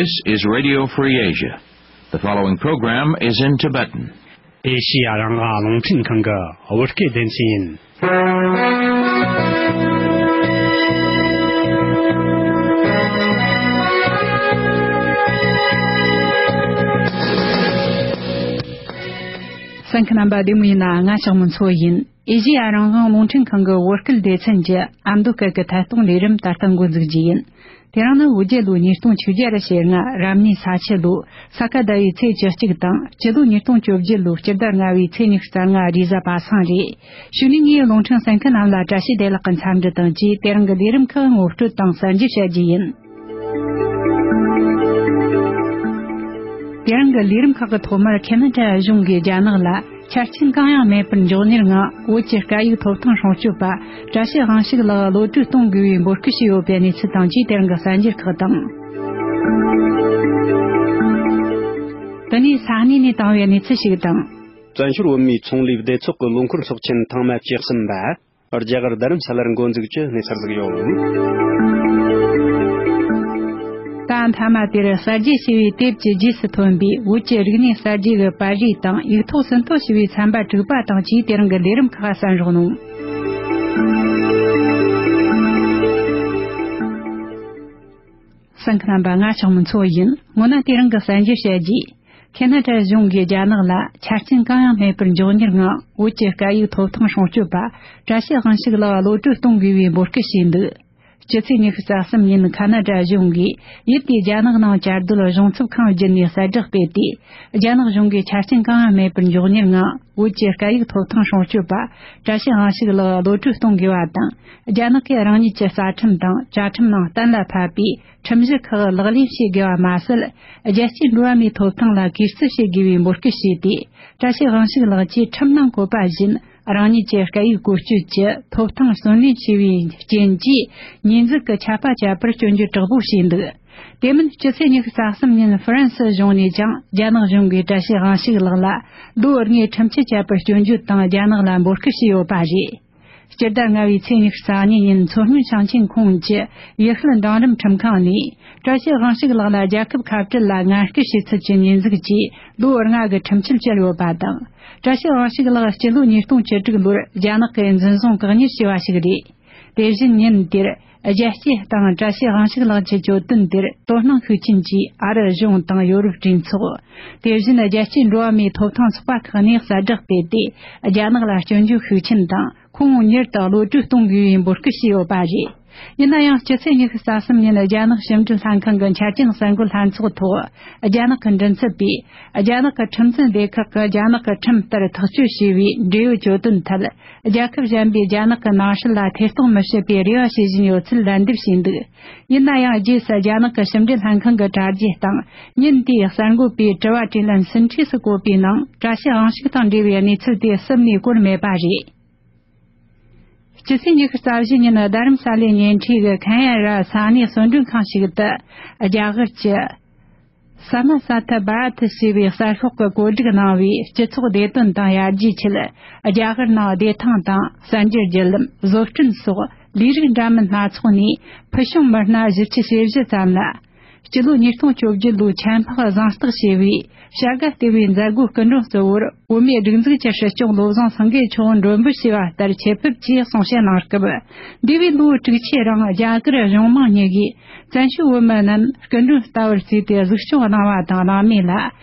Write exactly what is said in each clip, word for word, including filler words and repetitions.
This is Radio Free Asia. The following program is in Tibetan. ཨེ་ཤི་ཡ་རང་དབང་རླུང་འཕྲིན་ཁང་གི་བོད་སྐད་སྡེ་ཚན་ཡིན། གསན་མཁན་རྣམ་པ་བདེ་མོ་ཡིན་ན། ང་ཞག་མོ་མཚོ་ཡིན། ཨེ་ཤི་ཡ་རང་དབང་རླུང་འཕྲིན་ཁང་གི་བོད་སྐད་སྡེ་ཚན་གྱི་ཨ་མདོ་སྐད་ཀྱི་ཐད་གཏོང་ལས་རིམ་ད་ལྟ་འགོ་འཛུགས་རྒྱུ་ཡིན། དེ་རིང་ནི་བོད་རྒྱལ་ལོ་ཉིས་སྟོང་བཅོ་བརྒྱད་ར་ཕྱེད་ལྔ་རབ་གནས་ས་ཁྱི་ལོ་ས་ག་ཟླ་བའི་ཚེས་བཅུ་གཅིག་དང་། སྤྱི་ལོ་ཉིས་སྟོང་བཅོ་བརྒྱད་ལོའི་སྤྱི་ཟླ་ལྔ་བའི་ཚེས་ཉི་ཤུ་རྩ་ལྔ་རེས་གཟའ་པ་སངས་རེད། གཞུག་ནས་ངའི་རླུང་འཕྲིན་གསན་མཁན་རྣམས་ལ་བཀྲ་ཤིས་བདེ་ལེགས་ཀྱི་འཚམས་འདྲི་དང་བཅས། དེ་རིང་གི་ལས་རིམ་ཁག་ངོ་སྤྲོད་དང་གསར་འགྱུར་བྱ་རྒྱུ་ཡིན། དེ་རིང་གི་ལས་རིམ་ཁག་གི་ཐོག་མར་ཁེ་ན་ཌ་གཞུང་གིས་རྒྱ་ནག་ལ་ཆ་རྐྱེན་གང་ཡང་མེད་པར་མགྱོགས་མྱུར་ངང་བོད་ཀྱི་སྐད་ཡིག་ཐོབ་ཐང་སྲུང་སྐྱོབ་པ་བཀྲ་ཤིས་དབང་ཕྱུག་ལགས་གློད་གྲོལ་གཏོང་དགོས་པའི་འབོད་སྐུལ་བྱས་ཡོད་པའི་གནས་ཚུལ་དང་བཅས། དེ་རིང་གི་གསར་འགྱུར་ཁག་དང་། དེ་ནས་ས་གནས་ནས་བཏང་བའི་གནས་ཚུལ་ཞིག་དང་། བཙན་བྱོལ་བོད་མིའི་ཚོང་ལས་སྡེ་ཚོགས་ཀྱི་ལོ་འཁོར་ཚོགས་ཆེན་ཐེངས་མ་བཅུ་གསུམ་པ། རྒྱ་གར་རྡ་རམ་ས་ལར་འགོ་འཛུགས་ཀྱི་གནས་ཚུལ་ཟིག་ཡོད། ད་མཐའ་མ་དེར་གསར་བརྗེ་ཞེས་པའི་དེབ་ཀྱི་རྗེས་སུ་ཐོན་པའི་བོད་ཀྱི་རིག་གནས་གསར་བརྗེ་གི་པར་རིས་དང་། ཡིག་ཐོག་ཟིན་ཐོ་ཞེས་པའི་ཚན་པ་དྲུག་པ་དང་བཅས། དེ་རིང་གི་ལས་རིམ་ཁག་གསན་རོགས་གནང་། གསན་མཁན་རྣམ་པ། ང་ཞག་མོ་མཚོ་ཡིན། སྔོན་ན་དེ་རིང་གི་གསར་འགྱུར་བཤད་རྒྱུ། ཁེ་ན་ཌ་གཞུང་གིས་རྒྱ་ནག་ལ་ཆ་རྐྱེན་གང་ཡང་མེད་པར་མགྱོགས་མྱུར་ངང་བོད་ཀྱི་སྐད་ཡིག་ཐོབ་ཐང་སྲུང་སྐྱོབ་པ་བཀྲ་ཤིས་དབང་ཕྱུག་ལགས་གློད་གྲོལ་གཏོང་དགོས་པའི་འབོད་སྐུལ་བྱས་འདུག། སྤྱི་ཚེས་ཉི་ཤུ་རྩ་གསུམ་ཉིན་ཁ་ན་ཌ་གཞུང་གིས་ཡུལ་དེའི་རྒྱ་ནག་ནང་བཅའ་སྡོད་གཞུང་ཚབ་ཁང་བརྒྱུད་ནས་གསལ་བསྒྲགས་སྤེལ་ཏེ། རྒྱ་ནག་གཞུང་གིས་ཆ་རྐྱེན་གང་ཡང་མེད་པར་མགྱོགས་མྱུར་ངང་བོད་ཀྱི་སྐད་ཡིག་ཐོབ་ཐང་སྲུང་སྐྱོབ་པ་བཀྲ་ཤིས་དབང་ཕྱུག་ལགས་གློད་གྲོལ་གཏོང་དགོས་པ་དང་། རྒྱ་ནག་གིས་རང་ཉིད་ཀྱི་རྩ་ཁྲིམས་དང་བཅའ་ཁྲིམས་ནང་གཏན་ལ་ཕབ་པའི་ཁྲིམས་གཞི་ཁག་ལག་ལེན་བྱེད་དགོས་པ་མ་ཟད། རྒྱལ་གཅེས་འགྲོ་བ་མིའི་ཐོབ་ཐང་ལ་གུས་བརྩི་བྱེད་དགོས་པའི་འབོད་སྐུལ་བྱས་ཏེ། བཀྲ་ཤིས་དབང་ཕྱུག་ལགས་ཀྱིས་ཁྲིམས་ནང་བཀོད་པ་བཞིན་རང་ཉིད་ཀྱི་སྐད་ཡིག་བཀོལ་སྤྱོད་ཀྱི་ཐོབ་ཐང་བརྩོན་ལེན་བྱས་པའི་རྐྱེན་གྱིས་ཉེས་འཛུགས་ཀྱི་ཆད་པ་བཅད་པར་སྐྱོན་བརྗོད་དྲག་པོ་བྱས་འདུག། དེ་མིན་སྤྱི་ཚེས་ཉི་ཤུ་རྩ་གསུམ་ཉིན་ཧྥ་རན་སི་གཞུང་ནས་ཀྱང་རྒྱ་ནག་གཞུང་གིས་བཀྲ་ཤིས་དབང་ཕྱུག་ལགས་ལ་ལོ་ལྔའི་ཁྲིམས་ཆད་བཅད་པར་སྐྱོན་བརྗོད་དང་རྒྱ་ནག་ལ་འབོད་སྐུལ་བྱས་ཡོད་པ་རེད། སྤྱི་ཟླ་ལྔ་བའི་ཚེས་ཉི་ཤུ་རྩ་གཉིས་ཉིན་མཚོ་སྔོན་ཞིང་ཆེན་ཁོངས་ཀྱི་ཡུལ་ཤུལ་འབྲིང་རིམ་ཁྲིམས་ཁང་ནས་བཀྲ་ཤིས་དབང་ཕྱུག་ལགས་ལ་རྒྱལ་ཁབ་ཁ་བྲལ་ལ་ངན་སྐུལ་བྱས་ཚུལ་གྱི་ཉེས་འཛུགས་ཀྱིས་ལོ་ལྔ་གི་ཁྲིམས་ཆད་བཅད་ཡོད་པ་དང་། བཀྲ་ཤིས་དབང་ཕྱུག་ལགས་སྤྱི་ལོ་ཉིས་སྟོང་བཅུ་དྲུག་ལོར་རྒྱ་ནག་གིས་འཛིན་བཟུང་བཀག་ཉར་བྱས་པ་ཞིག་རེད། དེ་བཞིན་ཉིན་དེར་རྒྱལ་གཅེས་དང་བཀྲ་ཤིས་དབང་ཕྱུག་ལགས་ཀྱི་གྱོད་དོན་དེར་དོ་སྣང་ཤུགས་ཆེན་གྱིས་ཨ་རི་གཞུང་དང་ཡོ་རོབ་གྲོས་ཚོགས། དེ་བཞིན་རྒྱལ་སྤྱིའི་འགྲོ་བ་མིའི་ཐོབ་ཐང་ཚོགས་པ་ཁག་ནས་གསལ་བསྒྲགས་སྤེལ་ཏེ། རྒྱ་ནག་ལ་སྐྱོན་བརྗོད་ཤུགས་ཆེན་དང་། ཁོང་མྱུར་དུ་གློད་གྲོལ་གཏོང་དགོས་པའི་འབོད་སྐུལ་བྱས་ཡོད་པ་རེད། ཡིན་ན་ཡང་སྤྱི་ཚེས་ཉི་ཤུ་རྩ་གསུམ་ཉིན་རྒྱ་ནག་ཕྱི་འབྲེལ་ལྷན་ཁང་གི་འཆར་ཅན་གསར་འགོད་ལྷན་ཚོགས་ཐོག་རྒྱ་ནག་གི་མགྲིན་ཚབ་པས། རྒྱ་ནག་གི་ཁྲིམས་འཛིན་སྡེ་ཁག་གིས་རྒྱ་ནག་གི་ཁྲིམས་ལྟར་ཐག་གཅོད་བྱས་པའི་འབྲེལ་ཡོད་གྱོད་དོན་ཐད། རྒྱལ་ཁབ་གཞན་པས་རྒྱ་ནག་གི་ནང་སྲིད་ལ་ཐེ་གཏོགས་མི་བྱེད་པའི་རེ་བ་བྱེད་བཞིན་ཡོད་ཚུལ་ལན་འདེབས་བྱས་འདུག། ཡིན་ན་ཡང་རྗེས་སུ་རྒྱ་ནག་གི་ཕྱི་འབྲེལ་ལྷན་ཁང་གི་དྲ་རྒྱའི་སྟེང་ཉིན་དེའི་གསར་འགོད་པའི་དྲི་བ་དྲིས་ལན་ཟིན་བྲིས་སུ་བཀོད་པའི་ནང་བཀྲ་ཤིས་དབང་ཕྱུག་དང་འབྲེལ་བའི་གནས་ཚུལ་དེ་ཟིན་ནས་བཀོད་མེད་པ་རེད། སྤྱི་ཚེས་ཉི་ཤུ་རྩ་བཞི་ཉིན་རྡ་རམ་ས་ལའི་ཉེ་འཁྲིས་ཀྱི་ཁན་ཡ་ར་ས་གནས་གསོལ་མགྲོན་ཁང་ཞིག་ཏུ་རྒྱ་གར་གྱི་ས་མ་ས་ཐ་བྷ་ར་ཐི་ཞེས་པའི་གསར་ཤོག་གིས་བཀོད་སྒྲིག་གནང་བའི་སྤྱི་ཚོགས་བདེ་དོན་དང་ཡར་རྒྱས་ཆེད། རྒྱ་གར་ནང་བདེ་ཐང་དང་གསར་འགྱུར་བརྒྱུད་ལམ། བཟོ་སྐྲུན་སོགས་ལས་རིགས་འདྲ་མིན་སྣ་ཚོགས་ནས་ཕུལ་བྱུང་མི་སྣ་བཞི་བཅུ་ཞེ་བཞི་ཙམ་ལ། སྤྱི་ལོ་ཉིས་སྟོང་བཅོ་བརྒྱད་ལོའི་ཆད་འཕགས་གཟེངས་རྟགས་ཞེས་པའི་བྱ་དགའ་སྟེར་བའི་མཛད་སྒོ་སྐུ་མགྲོན་གཙོ་བོར། བོད་མིའི་སྒྲིག་འཛུགས་ཀྱི་སྲིད་སྐྱོང་བློ་བཟང་སེང་གེ་མཆོག་མགྲོན་འབོད་བྱས་པ་ལྟར་ཆེད་ཕེབས་ཀྱིས་གསུང་བཤད་གནང་སྐབས། འདས་པའི་ལོ་དྲུག་ཅུའི་རིང་རྒྱ་གར་གཞུང་མང་གཉིས་ཀྱིས་བཙན་བྱོལ་བོད་མི་རྣམས་སྐུ་མགྲོན་ལྟ་བུར་བརྩིས་ཏེ་གཟིགས་སྐྱོང་གནང་བ་དང་། གནང་མུས་ལ།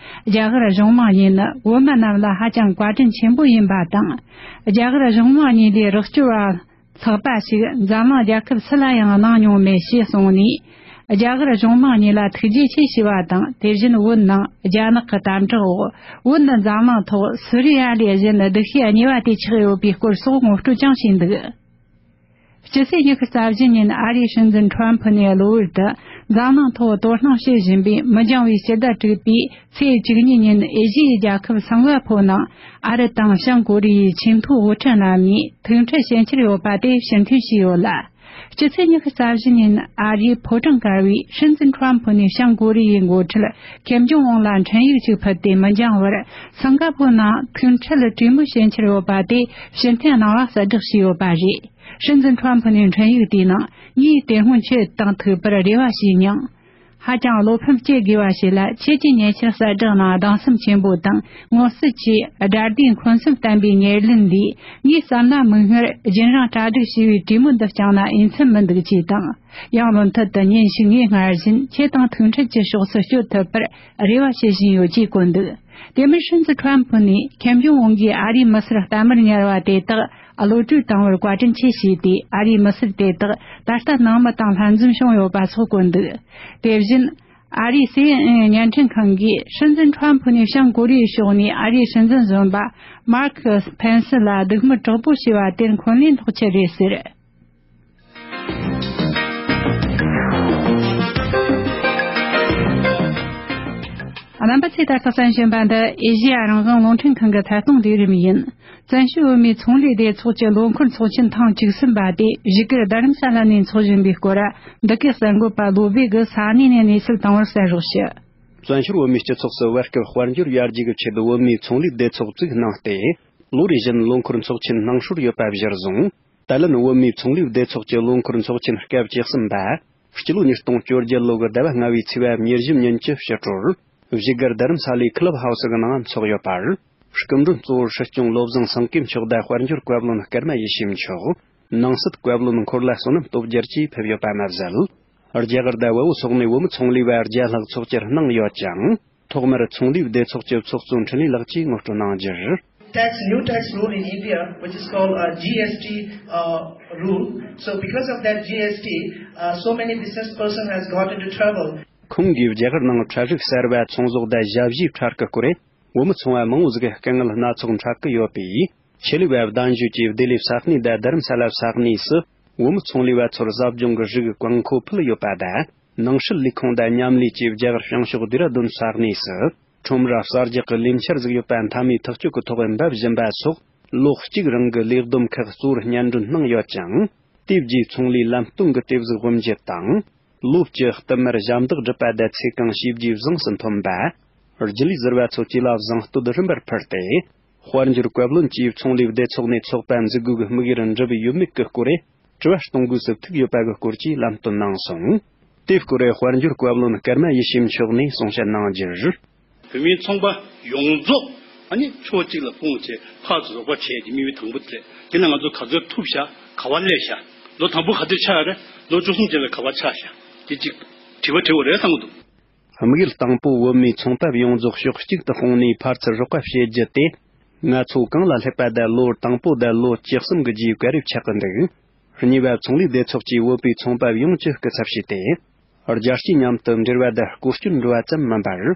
རྒྱ་གར་གཞུང་མང་གཉིས་ནི་བོད་མི་རྣམས་ལ་ཧ་ཅང་བཀའ་དྲིན་ཆེན་པོ་ཡིན་པ་དང་། རྒྱ་གར་གཞུང་མང་གཉིས་ལས་རོགས་སྐྱོར་བ་ལྷག་པ་ཞིག་འཛམ་གླིང་རྒྱལ་ཁབ་སུ་ལ་ཡང་གནང་མྱོང་མེད་ཞེས་གསུངས་ནས། རྒྱ་གར་གཞུང་མང་གཉིས་ལ་ཐུགས་རྗེ་ཆེ་ཞུས་པ་དང་། དེ་བཞིན་བོད་ནང་རྒྱ་ནག་གི་དམ་དྲག་འོག་བོད་ནི་འཛམ་གླིང་ཐོག་སུ་རི་ཡ་ལས་གཞན་སྡུག་ཤོས་གཉིས་པ་དེ་ཆགས་ཡོད་པའི་སྐོར་སོགས་ངོ་སྤྲོད་ཀྱང་བྱས་འདུག། སྤྱི་ཚེས་ཉི་ཤུ་རྩ་བཞི་ཉིན་ཨ་རིའི་སྲིད་འཛིན་ཁྲོམ་ཕུ་ནས་གློ་བུར་དུ་འཛམ་གླིང་ཐོག་དོ་སྣང་བྱེད་བཞིན་པའི་མི་འགྱང་བའི་སྤྱི་ཟླ་དྲུག་པའི་ཚེས་བཅུ་གཉིས་ཉིན། ཨེ་ཤི་ཡའི་རྒྱལ་ཁབ་སིང་ག་ཕོར་ནང་ཨ་རི་དང་བྱང་ཀོ་རི་ཡའི་ཆེས་མཐོའི་དབུ་ཁྲིད་རྣམ་གཉིས་ཐུག་འཕྲད་བྱེད་འཆར་ཡོད་པ་དེ་ཕྱིར་འཐེན་བྱས་ཡོད་ལ། སྤྱི་ཚེས་ཉི་ཤུ་རྩ་བཞི་ཉིན་ཨ་རིའི་ཕོ་བྲང་དཀར་པོའི་སྲིད་འཛིན་ཁྲོམ་ཕུ་ནས་བྱང་ཀོ་རི་ཡའི་འགོ་ཁྲིད་ཁེམ་ཇོང་ཨུན་ལ་འཕྲིན་ཡིག་ཅིག་ཕུལ་ཏེ། མི་འགྱང་བར་སིང་ག་ཕོར་ནང་ཐུག་འཕྲད་གྲོས་མོལ་བྱེད་འཆར་ཡོད་པ་དེ་ཕྱིར་འཐེན་གནང་བ་གསལ་བསྒྲགས་བྱས་ཡོད་པ་རེད། སྲིད་འཛིན་ཁྲོམ་ཕུ་ནས་འཕྲིན་ཡིག་དེའི་ནང་། ངས་དེ་སྔོན་ཁྱེད་དང་ཐུག་པར་རེ་བ་བྱས་མྱོང་། ཧ་ཅང་བློ་ཕམ་སྐྱེ་དགོས་པ་ཞིག་ལ། ཁྱེད་ཀྱི་ཉེ་ཆར་གསལ་བསྒྲགས་ནང་སྡང་སེམས་ཆེན་པོ་དང་ངོ་བསུ་ཆེད་དགྲ་ཟླའི་འཁོན་སེམས་བསྟན་པའི་ཉེར་ལེན་འདིས། ངས་བསམ་ན་མིག་སྔར་རྒྱུན་རིང་གྲ་སྒྲིག་བྱས་པའི་གྲོས་མོལ་འདི་བསྐྱངས་ན་འོས་འཚམ་མི་འདུག་ཅེས་དང་། ཡང་བློ་མཐུན་དུ་ཉིན་ཞིག་ངས་སྔར་བཞིན་ཁྱེད་དང་ཐུག་འཕྲད་ཀྱི་ཕྱོགས་སུ་བསྐྱོད་ཐུབ་པར་རེ་བ་བྱེད་བཞིན་ཡོད་ཅེས་བཀོད་འདུག་དེ་མིན་སྲིད་འཛིན་ཁྲོམ་ཕུ་ནས་ཁེམ་ཇོང་ཨུན་གྱིས་ཨ་རིའི་མི་སེར་རྟ་དམར་ཉར་བ་དེ་དག་གློད་གྲོལ་བཏང་བར་བཀའ་དྲིན་ཆེ་ཞུས་ཏེ། ཨ་རིའི་མི་སེར་དེ་དག་ད་ལྟ་ནང་མི་དང་ལྷན་འཛོམས་བྱུང་ཡོད་པ་སོགས་བཀོད་འདུག་དེ་བཞིན། ཨ་རིའི་སི་ཨེན་ཨེན་བརྙན་འཕྲིན་ཁང་གིས་སྲིད་འཛིན་ཁྲོམ་ཕུ་ནས་བྱང་ཀོ་རི་ཡའི་ཕྱོགས་ནས་ཨ་རིའི་སྲིད་འཛིན་གཞོན་པ་མར་ཁ་ཕེན་སི་ལ་སྡིགས་དམོད་དྲག་པོ་བྱས་པ་དེར་འཁོན་ལན་སློག་ཆེད་རེད་ཟེར། རྣམ་པ་ཚོས་ད་ལྟ་གསན་བཞིན་པ་འདི་ཨེ་ཤེ་ཡ་རང་དབང་རླུང་འཕྲིན་ཁང་གི་ཐད་གཏོང་ལས་རིམ་ཡིན། བཙན་བྱོལ་བོད་མིའི་ཚོང་ལས་སྡེ་ཚོགས་ཀྱི་ལོ་འཁོར་ཚོགས་ཆེན་ཐེངས་བཅུ་གསུམ་པ་དེ་བཞུགས་སྒར་རྡ་རམ་ས་ལ་ནས་འཚོགས་བཞིན་པའི་སྐོར། འདི་གའི་གསར་འགོད་པ་བློ་བྷེ་གིས་ས་གནས་ནས་གནས་ཚུལ་བཏང་བར་གསན་རོགས་ཞུ། བཙན་བྱོལ་བོད་མིའི་སྤྱི་ཚོགས་སུ་བར་སྐབས་དཔལ་འབྱོར་ཡར་རྒྱས་ཀྱི་ཆེད་དུ་བོད་མིའི་ཚོང་ལས་སྡེ་ཚོགས་བཙུགས་གནང་སྟེ། ལོ་རེ་བཞིན་ལོ་འཁོར་ཚོགས་ཆེན་གནང་སྲོལ་ཡོད་པ་གཞིར་བཟུང་། ད་ལན་བོད་མིའི་ཚོང་ལས་སྡེ་ཚོགས་ཀྱི་ལོ་འཁོར་ཚོགས་ཆེན་སྐབས་བཅུ་གསུམ་པ། སྤྱི་ལོ་ཉིས་སྟོང་བཅོ་བརྒྱད་ལོ་གི་ཟླ་བ་ལྔ་བའི་ཚེས་པ་ཉེར་བཞི་ཉིན་གྱི་ཕྱི་དྲོར། བཞུགས་སྒར་རྡ་རམ་ས་ལའི་ཁི་ལབ་ཧའུ་སི་གི་ནང་འཚོགས་ཡོད་པར། སྐུ་མགྲོན་གཙོ་བོར་སྲིད་སྐྱོང་བློ་བཟང་སེང་གེ་མཆོག་དང་དཔལ་འབྱོར་བཀའ་བློན་ཀརྨ་ཡེ་ཤེས་མཆོག་ནང་སྲིད་བཀའ་བློན་འཁོར་ལྷ་བསོད་ནམས་སྟོབས་རྒྱལ་བཅས་ཕེབས་ཡོད་པ་མ་ཟད། རྒྱ་གར་དང་བལ་པོ་སོགས་ནས་བོད་མི་ཚོང་ལས་པ་བརྒྱ་ལྷག་ཚོགས་བཅར་གནང་ཡོད་ཅིང་། ཐོག་མར་ཚོང་ལས་སྡེ་ཚོགས་ཀྱི་ཚོགས་གཙོ་འཕྲིན་ལས་ལགས་ཀྱིས་ངོ་སྤྲོད་གནང་རྒྱུར། Tax, new tax rule in India, which is called a G S T uh, rule. So because of that G S T, uh, so many business person has got into trouble. ཁོང་གིས་རྒྱ་གར་ནང་ཁྲལ་རིག་གསར་བ་ཚོང་ཟོག་དང་ཞབས་ཞུའི་ཁྲལ་གྱི་སྐོར། བོད་མི་ཚོང་བ་མང་བོ་ཟིག་དཀའ་ངལ་སྣ་ཚོགས་འཕྲད་ཀྱི་ཡོད་པས། ཆེད་ལས་པ་གདན་ཞུ་གྱིས་བདེ་ལེགས་ས་གནས་དང་རྡ་རམ་ས་ལ་ས་གནས་སུ་བོད་མི་ཚོང་ལས་པ་ཚོར་ཟབ་སྦྱོང་གི་རིགས་གོང་མཁོ་ཕུལ་ཡོད་པ་དང་། ནང་སྲིད་ལས་ཁུངས་དང་མཉམ་ལས་ཀྱིས་རྒྱ་གར་བྱང་ཕྱོགས་ལྡེ་ར་ལྡུན་ས་གནས་སུ་ཁྲོམ་ར་གསར་རྒྱག་གི་ལས་འཆར་ཟིག་ཡོད་པ་མཐའ་མའི་ཐག་གཅོད་ཀྱི་ཐོག་འབབ་བཞིན་པ་སོགས། ལོ་གཅིག་རིང་གི་ལས་བསྡོམས་ཁག་གཙོ་བོར་སྙན་སྒྲོན་གནང་ཡོད་ཅིང་། དེ་རྗེས་ཚོང་ལས་ལམ་སྟོན་གྱི་དེབ་གཟུགས་དབུ་འབྱེད་དང་། ལོ་བཅུ་བསྟུད་མར་ཞབས་འདེགས་སྒྲུབ་པ་དང་ཚེ་གང་བྱས་རྗེས་བཟང་སུ་ཐོན་པ། རྒྱུན་ལས་ཟུར་པ་ཚོ་བཅས་ལ་བཟང་བསྟོད་རིམ་པར་ཕུལ་ཏེ། དཔལ་འབྱོར་བཀའ་བློན་གྱིས་ཚོང་ལས་སྡེ་ཚོགས་ནས་ཚོགས་པ་འཛུགས་དགོས་ཀྱི་དམིགས་ཡུལ་འགྲུབ་ཡོད་མེད་ཀྱི་སྐོར་དྲི་བ་གཏོང་དགོས་སུ་ཐུག་ཡོད་པ་གི་སྐོར་གྱིས་ལམ་སྟོན་གནང་སོང་། དེའི་སྐོར་དཔལ་འབྱོར་བཀའ་བློན་ཀརྨ་ཡེ་ཤེས་མཆོག་ནས་གསུང་བཤད་གནང་རྒྱུར། བོད་མིའི་ཚོང་པ་ཡོངས་རྫོགས་ཨ་ནི་ཕྱོགས་གཅིག་ལ་སྤུངས་བྱས་ཕར་ཚུར་རོགས་པ་བྱས་ཏེ་དམིགས་ཡུལ་དང་པོ་དེ་རེད། དེ་ན་ང་ཚོ་ག་ཚོད་ཐུབ་ཤག་ག་བ་སླེབས་ཤག་ལོ་དང་པོ་ག་ཚོད་ཆགས་རེད། ལོ་བཅུ་གསུམ་རྗེས་ལ་ག་བ་ཆགས་ཤག་དེ་གཅིག་དྲི་བ་དྲི་བ་རེད་བསམ་གི་འདུག་དམིགས་ཡུལ་དང་པོ་བོད་མིའི་ཚོང་པ་ཡོངས་རྫོགས་ཕྱོགས་གཅིག་ཏུ་སྤུངས་ནས་ཕར་ཚུར་རོགས་པ་བྱེད་རྒྱུ་དེ། ང་ཚོ་གང་ལ་སླེབས་པ་དང་ལོ་དང་པོ་དང་ལོ་བཅུ་གསུམ་གྱི་རྗེས་བཀའ་རེ་ཆགས་ཀྱི་འདུག་གཉིས་པ་ཚོང་ལས་སྡེ་ཚོགས་ཀྱིས་བོད་པའི་ཚོང་པ་ཡོངས་ཀྱི་སྐུ་ཚབ་བྱས་ཏེ། རྒྱལ་སྤྱིའི་མཉམ་དུ་འབྲེལ་བ་དང་སྐོར་སྐྱོད་འགྲོ་བ་ཙམ་མིན་པར།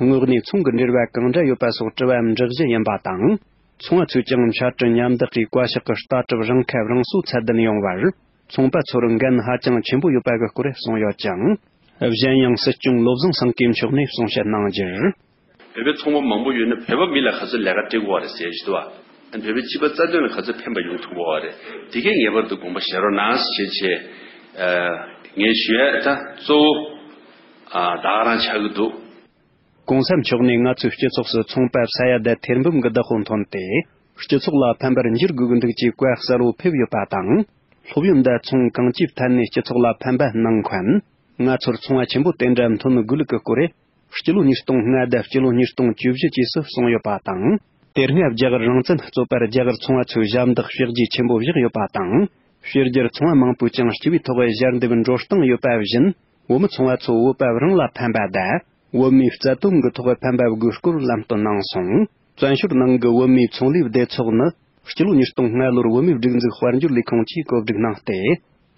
དངོས་གནས་ཚོང་གི་འབྲེལ་བ་གང་འདྲ་ཡོད་པ་སོགས་དྲི་བ་འདྲི་གཞི་ཡིན་པ་དང་། ཚོང་པ་ཚོས་ཀྱང་ཕྱར་གྲུ་མཉམ་འདེགས་ཀྱི་བཀའ་ཤག་གི་ལྟ་གྲུབ་རང་ཁ་རང་གསོ་ཚད་ལྡན་ཡོང་བར། ཚོང་པ་ཚོར་འགན་ཧ་ཅང་ཆེན་པོ་ཡོད་པ་གི་སྐོར་གསུངས་ཡོད་ཅིང་། གཞན་ཡང་སྲིད་སྐྱོང་བློ་བཟང་སེང་གེ་མཆོག་ནས་གསུང་བཤད་གནང་རྒྱུར། བོད་པའི་ཚོང་པ་མང་པོ་ཡོད་ན་བོད་པ་མི་ལ་ག་ཚོད་ལས་ཀ་སྤྲད་དགོས་པ་རེད་ཟེར་ཞུ་དུས། བོད་པའི་སྤྱི་པ་རྩ་དོན་ལ་ག་ཚོད་ཕན་པ་ཡོང་ཐུབ་དགོས་པ་རེད། དེ་གས་ངེས་པར་དུ་དགོངས་པ་བཞེས་རོགས་གནང་ཞེས་བྱས། ངས་ཞུ་ཡ་ད་གཙོ་བོ་ད་ག་རང་ཆགས་ཀྱི་འདུག་གོང་ས་མཆོག་ནས་ང་ཚོའི་སྤྱི་ཚོགས་སུ་ཚོང་པ་ས་ཡ་དང་ཐེར་འབུམ་གྱི་བདག་དབང་ཐོན་ཏེ། སྤྱི་ཚོགས་ལ་ཕན་པར་འགྱུར་དགོས་ཀྱི་འདུག་ཅེས་བཀའ་གསལ་བོ་ཕེབས་ཡོད་པ་དང་། སློབ་ཡོན་དང་ཚོང་གང་ཅིའི་ཐད་ནས་སྤྱི་ཚོགས་ལ་ཕན་པ་གནང་མཁན། ང་ཚོར་ཚོང་བ་ཆེན་པོ་དེ་འདྲ་ཐོན་དགོས་ལུགས་ཀྱི་སྐོར། སྤྱི་ལོ་ཉིས་སྟོང་ལྔ་དང་སྤྱི་ལོ་ཉིས་སྟོང་བཅུ་བཞི་བཅས་སུ་གསུངས་ཡོད་པ་དང་། དེ་སྔ་རྒྱ་གར་རང་བཙན་རྩོད་པར་རྒྱ་གར་ཚོང་པ་ཚོས་ཞབས་འདེགས་བྱས་རྗེས་ཆེན་པོ་བཞག་ཡོད་པ་དང་། ཕྱི་རྒྱལ་ཚོང་པ་མང་པོས་ཀྱང་སྤྱི་པའི་ཐོག་ཞལ་འདེབས་འགྲོ་སྟངས་ཡོད་པ་བཞིན། བོད་མི་ཚོང་པ་ཚོ་བོད་པ་རང་ལ་ཕན་པ་དང་། བོད་མིའི་རྩ་དོན་གྱི་ཐོག་ཕན་པ་དགོས་སྐོར་ལམ་སྟོན་གནང་སོང་། བཙན་བྱོལ་ནང་གི་བོད་མིའི་ཚོང་ལས་སྡེ་ཚོགས་ནི། སྤྱི་ལོ་ཉིས་སྟོང་ལྔ་ལོར་བོད་མིའི་སྒྲིག་འཛུགས་དཔལ་འབྱོར་ལས་ཁུངས་ཀྱིས་གོ་སྒྲིག་གནང་སྟེ།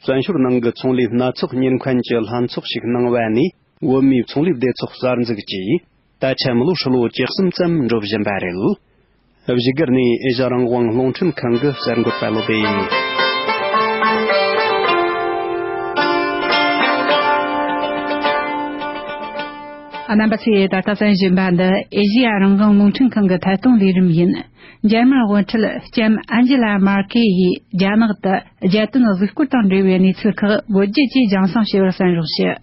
བཙན་བྱོལ་ནང་གི་ཚོང་ལས་སྣ་ཚོགས་གཉེར་མཁན་གྱི་ལྷན་ཚོགས་ཤིག་གནང་བ་ནས། བོད་མིའི་ཚོང་ལས་སྡེ་ཚོགས་གསར་འཛུགས་ཀྱིས། ད་ཆ་མི་ལོ་ཧྲིལ་བོ་བཅུ་གསུམ་ཙམ་འགྲོ་བཞིན་པ་རེད། བཞུགས་སྒར་ནས་ཨེ་ཤ་རང་དབང་རླུང་འཕྲིན་ཁང་གི་གསར་འགོད་པ་བློ་བདེ་ཡིན། རྣམ་པ་ཚོས་ད་ལྟ་གསན་བཞིན་པ་འདི་ཨེ་ཤེ་ཡ་རང་དབང་རླུང་འཕྲིན་ཁང་གི་ཐད་གཏོང་ལས་རིམ་ཡིན། འཇར་མན་དབུ་ཁྲིད་ལྕམ་ཨན་ཇི་ལ་མར་ཀེ་ཡིས་རྒྱ་ནག་ཏུ་རྒྱལ་དོན་གཟིགས་སྐོར་དང་འབྲེལ་བའི་གནས་ཚུལ་ཁག་བོད་བརྒྱུད་ཀྱིས་རྒྱང་སྲིང་ཞུ་བར་གསན་རོགས་ཞུ།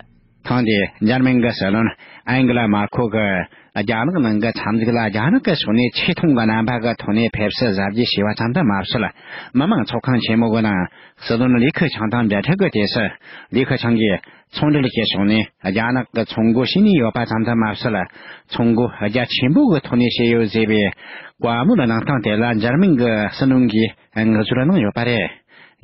ཐེངས་འདིའི་འཇར་མན་གྱི་སྲིད་བློན་ཨན་གི་ལ་མར་ཁོ་གིས་ རྒྱ་ནག་ནང་གི་འཚམས་གཟིགས་ལ་རྒྱ་ནག་གི་ཕྱོགས་ནས་ཆེ་མཐོང་གི་རྣམ་པ་གི་ཐོག་ནས་ཕེབས་བསུ་གཟབ་རྒྱས་བྱས་པ་ཙམ་དུ་མ་ཟད། མི་དམངས་ཚོགས་ཁང་ཆེན་མོ་གི་ནང་སྲིད་བློན་ལི་ཁེ་ཆང་དང་འབྲེལ་འདྲིས་ཀྱི་དུས་སུ། ལི་ཁེ་ཆང་གིས་ཚོང་འབྲེལ་གྱི་ཕྱོགས་ནས་རྒྱ་ནག་གི་ཚོང་སྒོ་ཕྱེ་ནས་ཡོད་པ་ཙམ་དུ་མ་ཟད། ཚོང་སྒོ་རྒྱ་ཆེན་པོ་གི་ཐོག་ནས་ཕྱེ་ཡོད་ཟེར་བའི་བཀའ་མོལ་གནང་སྟངས་དེ་ལ་འཇར་མན་གྱི་སྲིད་བློན་གྱིས་ངོ་སྦྱོར་གནང་ཡོད་པ་རེད།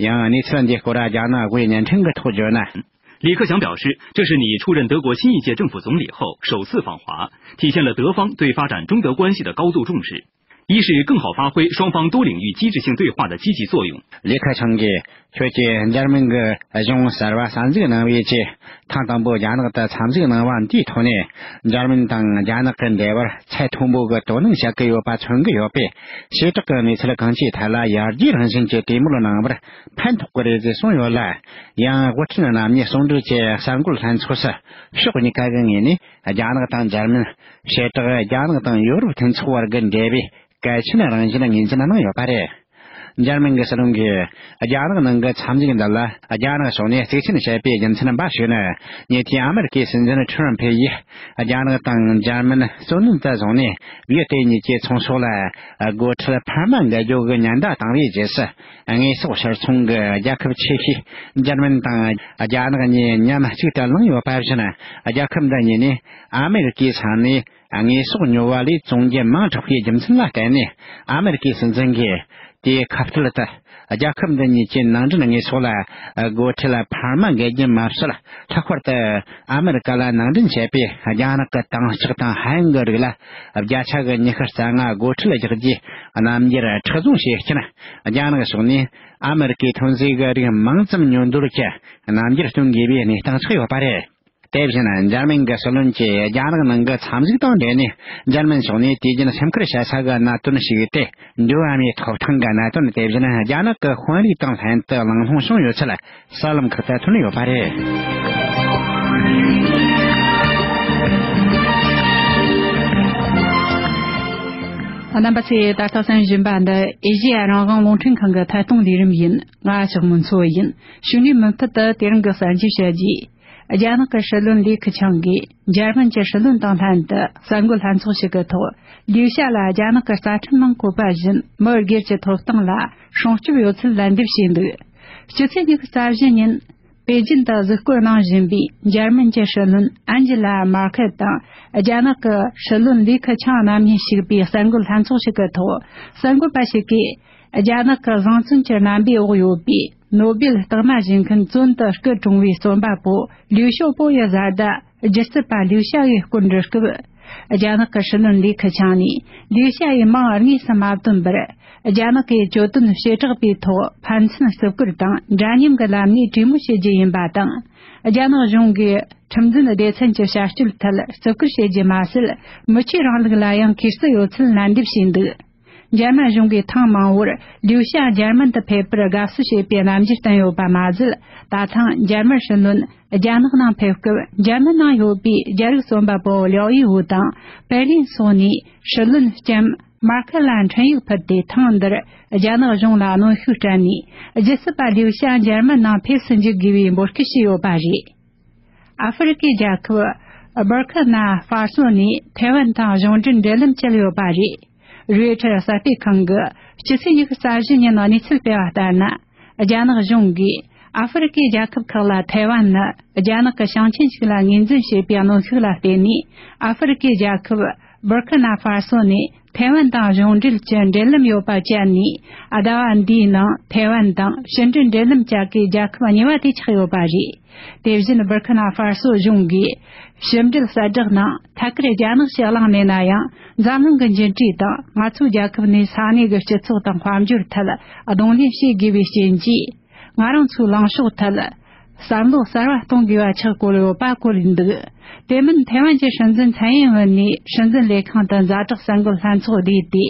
ཡང་གནས་ཚུལ་འདིའི་སྐོར་རྒྱ་ནག་དབུས་བརྙན་འཕྲིན་གྱི་ཐོག་བརྗོད་ན། 李克强表示，这是你出任德国新一届政府总理后首次访华，体现了德方对发展中德关系的高度重视。一是更好发挥双方多领域机制性对话的积极作用。 ལི་ཁེ་ཆང་གིས་ཁྱོད་ཀྱིས་འཇར་མན་གྱི་གཞུང་གསར་བ་གསར་འཛུགས་གནང་བའི་རྗེས། ཐེངས་དང་པོ་རྒྱ་ནག་ཏུ་འཚམས་གཟིགས་གནང་བ་འདིའི་ཐོག་ནས། འཇར་མན་དང་རྒྱ་ནག་གི་འབྲེལ་བར་ཚད་མཐོན་པོ་གི་དོ་སྣང་བྱེད་ཀྱི་ཡོད་པ་མཚོན་གྱི་ཡོད་པས། བྱེ་བྲག་གི་གནས་ཚུལ་གང་ཅིའི་ཐད་ལ་ཡར་རྒྱས་རང་བཞིན་གྱི་གྲོས་མོལ་གནང་བར་ཕན་ཐོགས་ཀྱི་རེད་ཅེས་གསུངས་ཡོད་ལ། ཡང་དབུ་ཁྲིད་རྣམ་གཉིས་ཟུང་འབྲེལ་གྱི་གསར་འགོད་ལྷན་ཚོགས་སུ་ཕྱོགས་གཉིས་ཀ་གི་ངོས་ནས་རྒྱ་ནག་དང་འཇར་མན། བྱེ་བྲག་རྒྱ་ནག་དང་ཡོ་རོབ་མཐུན་ཚོགས་བར་གྱི་འབྲེལ་བའི་གལ་ཆེན་རང་བཞིན་ངོས་འཛིན་གནང་ཡོད་པ་རེད། འཇར་མན་གྱི་སྲིད་བློན་གྱིས་རྒྱ་ནག་ནང་གི་འཚམས་གཟིགས་འདི་ལ་རྒྱ་ནག་ཕྱོགས་ནས་གཙིགས་ཆེན་བྱས་པའི་རྒྱུ་མཚན་འབའ་ཞིག་ནི། ཉེ་དུས་ཨ་མེ་རི་ཀའི་སྲིད་འཛིན་ཁྲི་རམ་ཕེ་ཡིས་རྒྱ་ནག་དང་འཇར་མན་གཙོ་གནད་དུ་བཟུང་ནས་བེད་སྤྱོད་གཉིས་ཀྱི་ཚོང་ཟོག་ལ་སྒོ་ཁྲལ་འཕར་མ་འགེལ་རྒྱུ་གི་ཉེན་བརྡ་བཏང་བའི་རྗེས་སུ། དངོས་ཟོག་ཕྱིར་ཚོང་གི་རྒྱལ་ཁབ་ཆེ་ཤོས་འཇར་མན་དང་རྒྱ་ནག་གཉིས་མཉམ་གཅིག་ཏུ་ལངས་ཡོད་པ་བཞིན། རྒྱལ་ཁབ་འདི་གཉིས་ནས་ཨ་མེ་རི་ཀའི་ས་ནས། དངོས་ཟོག་ཉོ་བ་ལས་བཙོང་རྒྱུ་མང་དྲགས་པའི་རྒྱུ་མཚན་ལ་བརྟེན་ནས། ཨ་མེ་རི་ཀའི་སྲིད་འཛིན་གྱིས་དེའི་ཁ་གཏད་དུ་རྒྱལ་ཁབ་འདི་གཉིས་ཀྱི་ནང་འདྲེན་དངོས་ཟོག་ལ་སྒོ་ཁྲལ་འཕར་མ་འགེལ་རྒྱུ་མ་ཟད། ལྷག་པར་དུ་ཨ་མེ་རི་ཀ་ལ་ནང་འདྲེན་བྱས་པའི་རྒྱ་ནག་གི་དྭངས་ལྕགས་དང་ཧ་ཡང་གི་རིགས་ལ་བརྒྱ་ཆ་གི་ཉི་ཤུ་རྩ་ལྔ་སྒོ་ཁྲལ་རྒྱག་རྒྱུའི་རྣམ་འགྱུར་མཁྲེགས་བཟུང་བྱེད་ཕྱིར། རྒྱ་ནག་ཕྱོགས་ནས་ཨ་མེ་རི་ཀའི་ཐོན་རྫས་ཀྱི་རིགས་མང་ཙམ་ཉོ་འདོད་ཀྱི་རྣམ་འགྱུར་སྟོན་དགོས་པའི་གནས་སྟངས་ཆགས་ཡོད་པ་རེད། དེ་བཞིན་འཇར་མན་གྱི་སྲིད་བློན་གྱིས་རྒྱ་ནག་ནང་གི་འཚམས་གཟིགས་དང་འབྲེལ་ནས། འཇར་མན་ཕྱོགས་ནས་དུས་རྒྱུན་སེམས་ཁུར་བྱ་ས་གི་གནད་དོན་ཞིག་སྟེ། འགྲོ་བ་མིའི་ཐོབ་ཐང་གི་གནད་དོན། དེ་བཞིན་རྒྱ་ནག་གི་དཔོན་རིགས་དང་ལྷན་དུ་གླེང་སློང་བྱུང་ཡོད་ཚུལ་གསར་ལམ་ཁག་ཏུ་ཐོན་ཡོད་པ་རེད། རྣམ་པ་ཚོས་ད་ལྟ་གསན་བཞིན་པ་འདི་ཨེ་ཤེ་ཡ་རང་དབང་རླུང་འཕྲིན་ཁང་གི་ཐད་གཏོང་ལས་རིམ་ཡིན། ང་ཞོགས་མུན་ཚོ་ཡིན། ཞུ་ནས་མུ་མཐུད་དུ་དེ་རིང་གི་གསར་འགྱུར་བཤད་རྒྱུ། རྒྱ་ནག་གི་སྲིད་བློན་ལི་ཁི་ཆང་གིས་འཇར་མན་གྱི་སྲིད་བློན་དང་ལྷན་དུ་གསར་འགོད་ལྷན་ཚོགས་ཤིག་གི་ཐོག་ལིའུ་ཞ་ལ་རྒྱ་ནག་གི་རྩ་ཁྲིམས་ནང་བཀོད་པ་བཞིན་མི་སྒེར་གྱི་ཐོབ་ཐང་ལ་སྲུང་སྐྱོབ་ཡོད་ཚུལ་ལན་འདེབས་བྱས་འདུག། སྤྱི་ཚེས་ཉི་ཤུ་རྩ་བཞི་ཉིན་པེ་ཅིན་དུ་གཟིགས་སྐོར་གནང་བཞིན་པའི་འཇར་མན་གྱི་སྲིད་བློན་ཨན་ཇི་ལ་མར་ཁེལ་དང་རྒྱ་ནག་གི་སྲིད་བློན་ལི་ཁི་ཆང་རྣམ་གཉིས་ཞུགས་པའི་གསར་འགོད་ལྷན་ཚོགས་ཤིག་གི་ཐོག་གསར་འགོད་པ་ཞིག་གིས། རྒྱ་ནག་གི་བཟང་བཙོན་གྱི་རྣམ་པའི་འོག་ཡོད་པའི་ནོ་སྦེལ་རྟགས་མ་བཞེས་མཁན་བཙོན་དུ་སྐུ་གྲོངས་པའི་རྩོམ་པ་པོ་ལིའུ་ཞའོ་པོ་ཡི་བཟའ་ཟླ་སྒྱུ་རྩལ་པ་ལིའུ་ཞ་ཡི་སྐོར་འདྲི་སྐབས། རྒྱ་ནག་གི་སྲིད་བློན་ལི་ཁི་ཆང་ནས་ལིའུ་ཞ་ཡི་མིང་དངོས་སུ་མ་བཏོན་པར། རྒྱ་ནག་གིས་གྱོད་དོན་བྱེ་བྲག་པའི་ཐོག་ཕན་ཚུན་བརྩི་བཀུར་དང་འདྲ་མཉམ་གྱི་ལམ་ནས་གྲོས་མོལ་བྱེད་རྒྱུ་ཡིན་པ་དང་། རྒྱ་ནག་གཞུང་གིས་ཁྲིམས་འཛིན་སྡེ་ཚན་གྱི་བྱ་སྤྱོད་ཐད་བརྩི་བཀུར་བྱེད་རྒྱུ་མ་ཟད། མི་ཆོས་རིང་ལུགས་ལ་ཡང་གུས་བརྩི་ཡོད་ཚུལ་ལན་འདེབས་བྱས་འདུག། འཇར་མན་གཞུང་གིས་ཐེངས་མང་པོར་ལིའུ་ཞ་འཇར་མན་དུ་ཕེབས་པར་དགའ་བསུ་བྱས་པའི་རྣམ་འགྱུར་བསྟན་ཡོད་པ་མ་ཟད། ད་ཐེངས་འཇར་མན་སྲིད་བློན་རྒྱ་ནག་ནང་ཕེབས་སྐབས། འཇར་མན་ནང་ཡོད་པའི་རྒྱ་རིགས་རྩོམ་པ་པོ་ལིའོ་ཡི་ཝུ་དང་པེར་ལིན་སོགས་ནས་སྲིད་བློན་ལྕམ་མར་ཁེལ་ལ་འཕྲིན་ཡིག་ཕུལ་ཏེ། ཐེངས་འདིར་རྒྱ་ནག་གཞུང་ལ་གནོན་ཤུགས་སྤྲད་ནས། སྒྱུ་རྩལ་པ་ལིའུ་ཞ་འཇར་མན་ནང་ཕེབས་སུ་འཇུག་དགོས་པའི་འབོད་སྐུལ་ཞུས་ཡོད་པ་རེད། ཨ་ཧྥེ་རི་ཀའི་རྒྱལ་ཁབ་སྦུར་ཁི་ན་ཧྥར་སོ་ནས་ཐའེ་ཝན་དང་གཞུང་འབྲེལ་འབྲེལ་ལམ་བཅད་ཡོད་པ་རེད། རོའི་ཊར་གསར་སྤེལ་ཁང་གིས་སྤྱི་ཚེས་ཉི་ཤུ་རྩ་བཞི་ཉིན་གནས་ཚུལ་སྤེལ་བ་ལྟར་ན། རྒྱ་ནག་གཞུང་གིས་ཨ་ཧྥེ་རི་ཀའི་རྒྱལ་ཁབ་ཁག་ལ་ཐའེ་ཝན་ནི་རྒྱ་ནག་གི་ཞིང་ཆེན་ཞིག་ལ་ངོས་འཛིན་བྱེད་པའི་གནོན་ཤུགས་ལ་བརྟེན་ནས། ཨ་ཧྥེ་རི་ཀའི་རྒྱལ་ཁབ་སྦུར་ཁི་ན་ཧྥར་སོ་ནས་ཐའེ་ཝན་དང་གཞུང་འབྲེལ་གྱི་འབྲེལ་ལམ་ཡོད་པ་བཅད་ནས། ཟླ་བ་འདིའི་ནང་ཐའེ་ཝན་དང་ཕྱི་འབྲེལ་འབྲེལ་ལམ་བཅད་པའི་རྒྱལ་ཁབ་གཉིས་པ་དེ་ཆགས་ཡོད་པ་རེད། དེ་བཞིན་སྦུར་ཁི་ན་ཧྥར་སོ་གཞུང་གིས་ཕྱི་འབྲེལ་གསལ་བསྒྲགས་ནང་ཐད་ཀར་རྒྱ་ནག་ཕྱི་གླིང་མེད་ན་ཡང་། འཛམ་གླིང་གི་འགྱུར་འགྲོས་དང་ང་ཚོའི་རྒྱལ་ཁབ་ནས་ས་གནས་ཀྱི་སྤྱི་ཚོགས་དང་དཔལ་འབྱོར་ཐད་གདོང་ལེན་བྱེད་དགོས་པའི་རྐྱེན་གྱིས། ང་རང་ཚོའི་ལངས་ཕྱོགས་ཐད་བསམ་བློ་གསར་བ་གཏོང་དགོས་པ་ཆགས་བསྡད་ཡོད་པ་བཀོད་འདུག། དེ་མིན་ཐའེ་ཝན་གྱི་སྲིད་འཛིན་ཚན་ཡིན་ཝུན་ནས་སྲིད་འཛིན་ལས་ཁང་དུ་ཛ་དྲག་གསར་འགོད་ལྷན་ཚོགས་བསྡུས་ཏེ།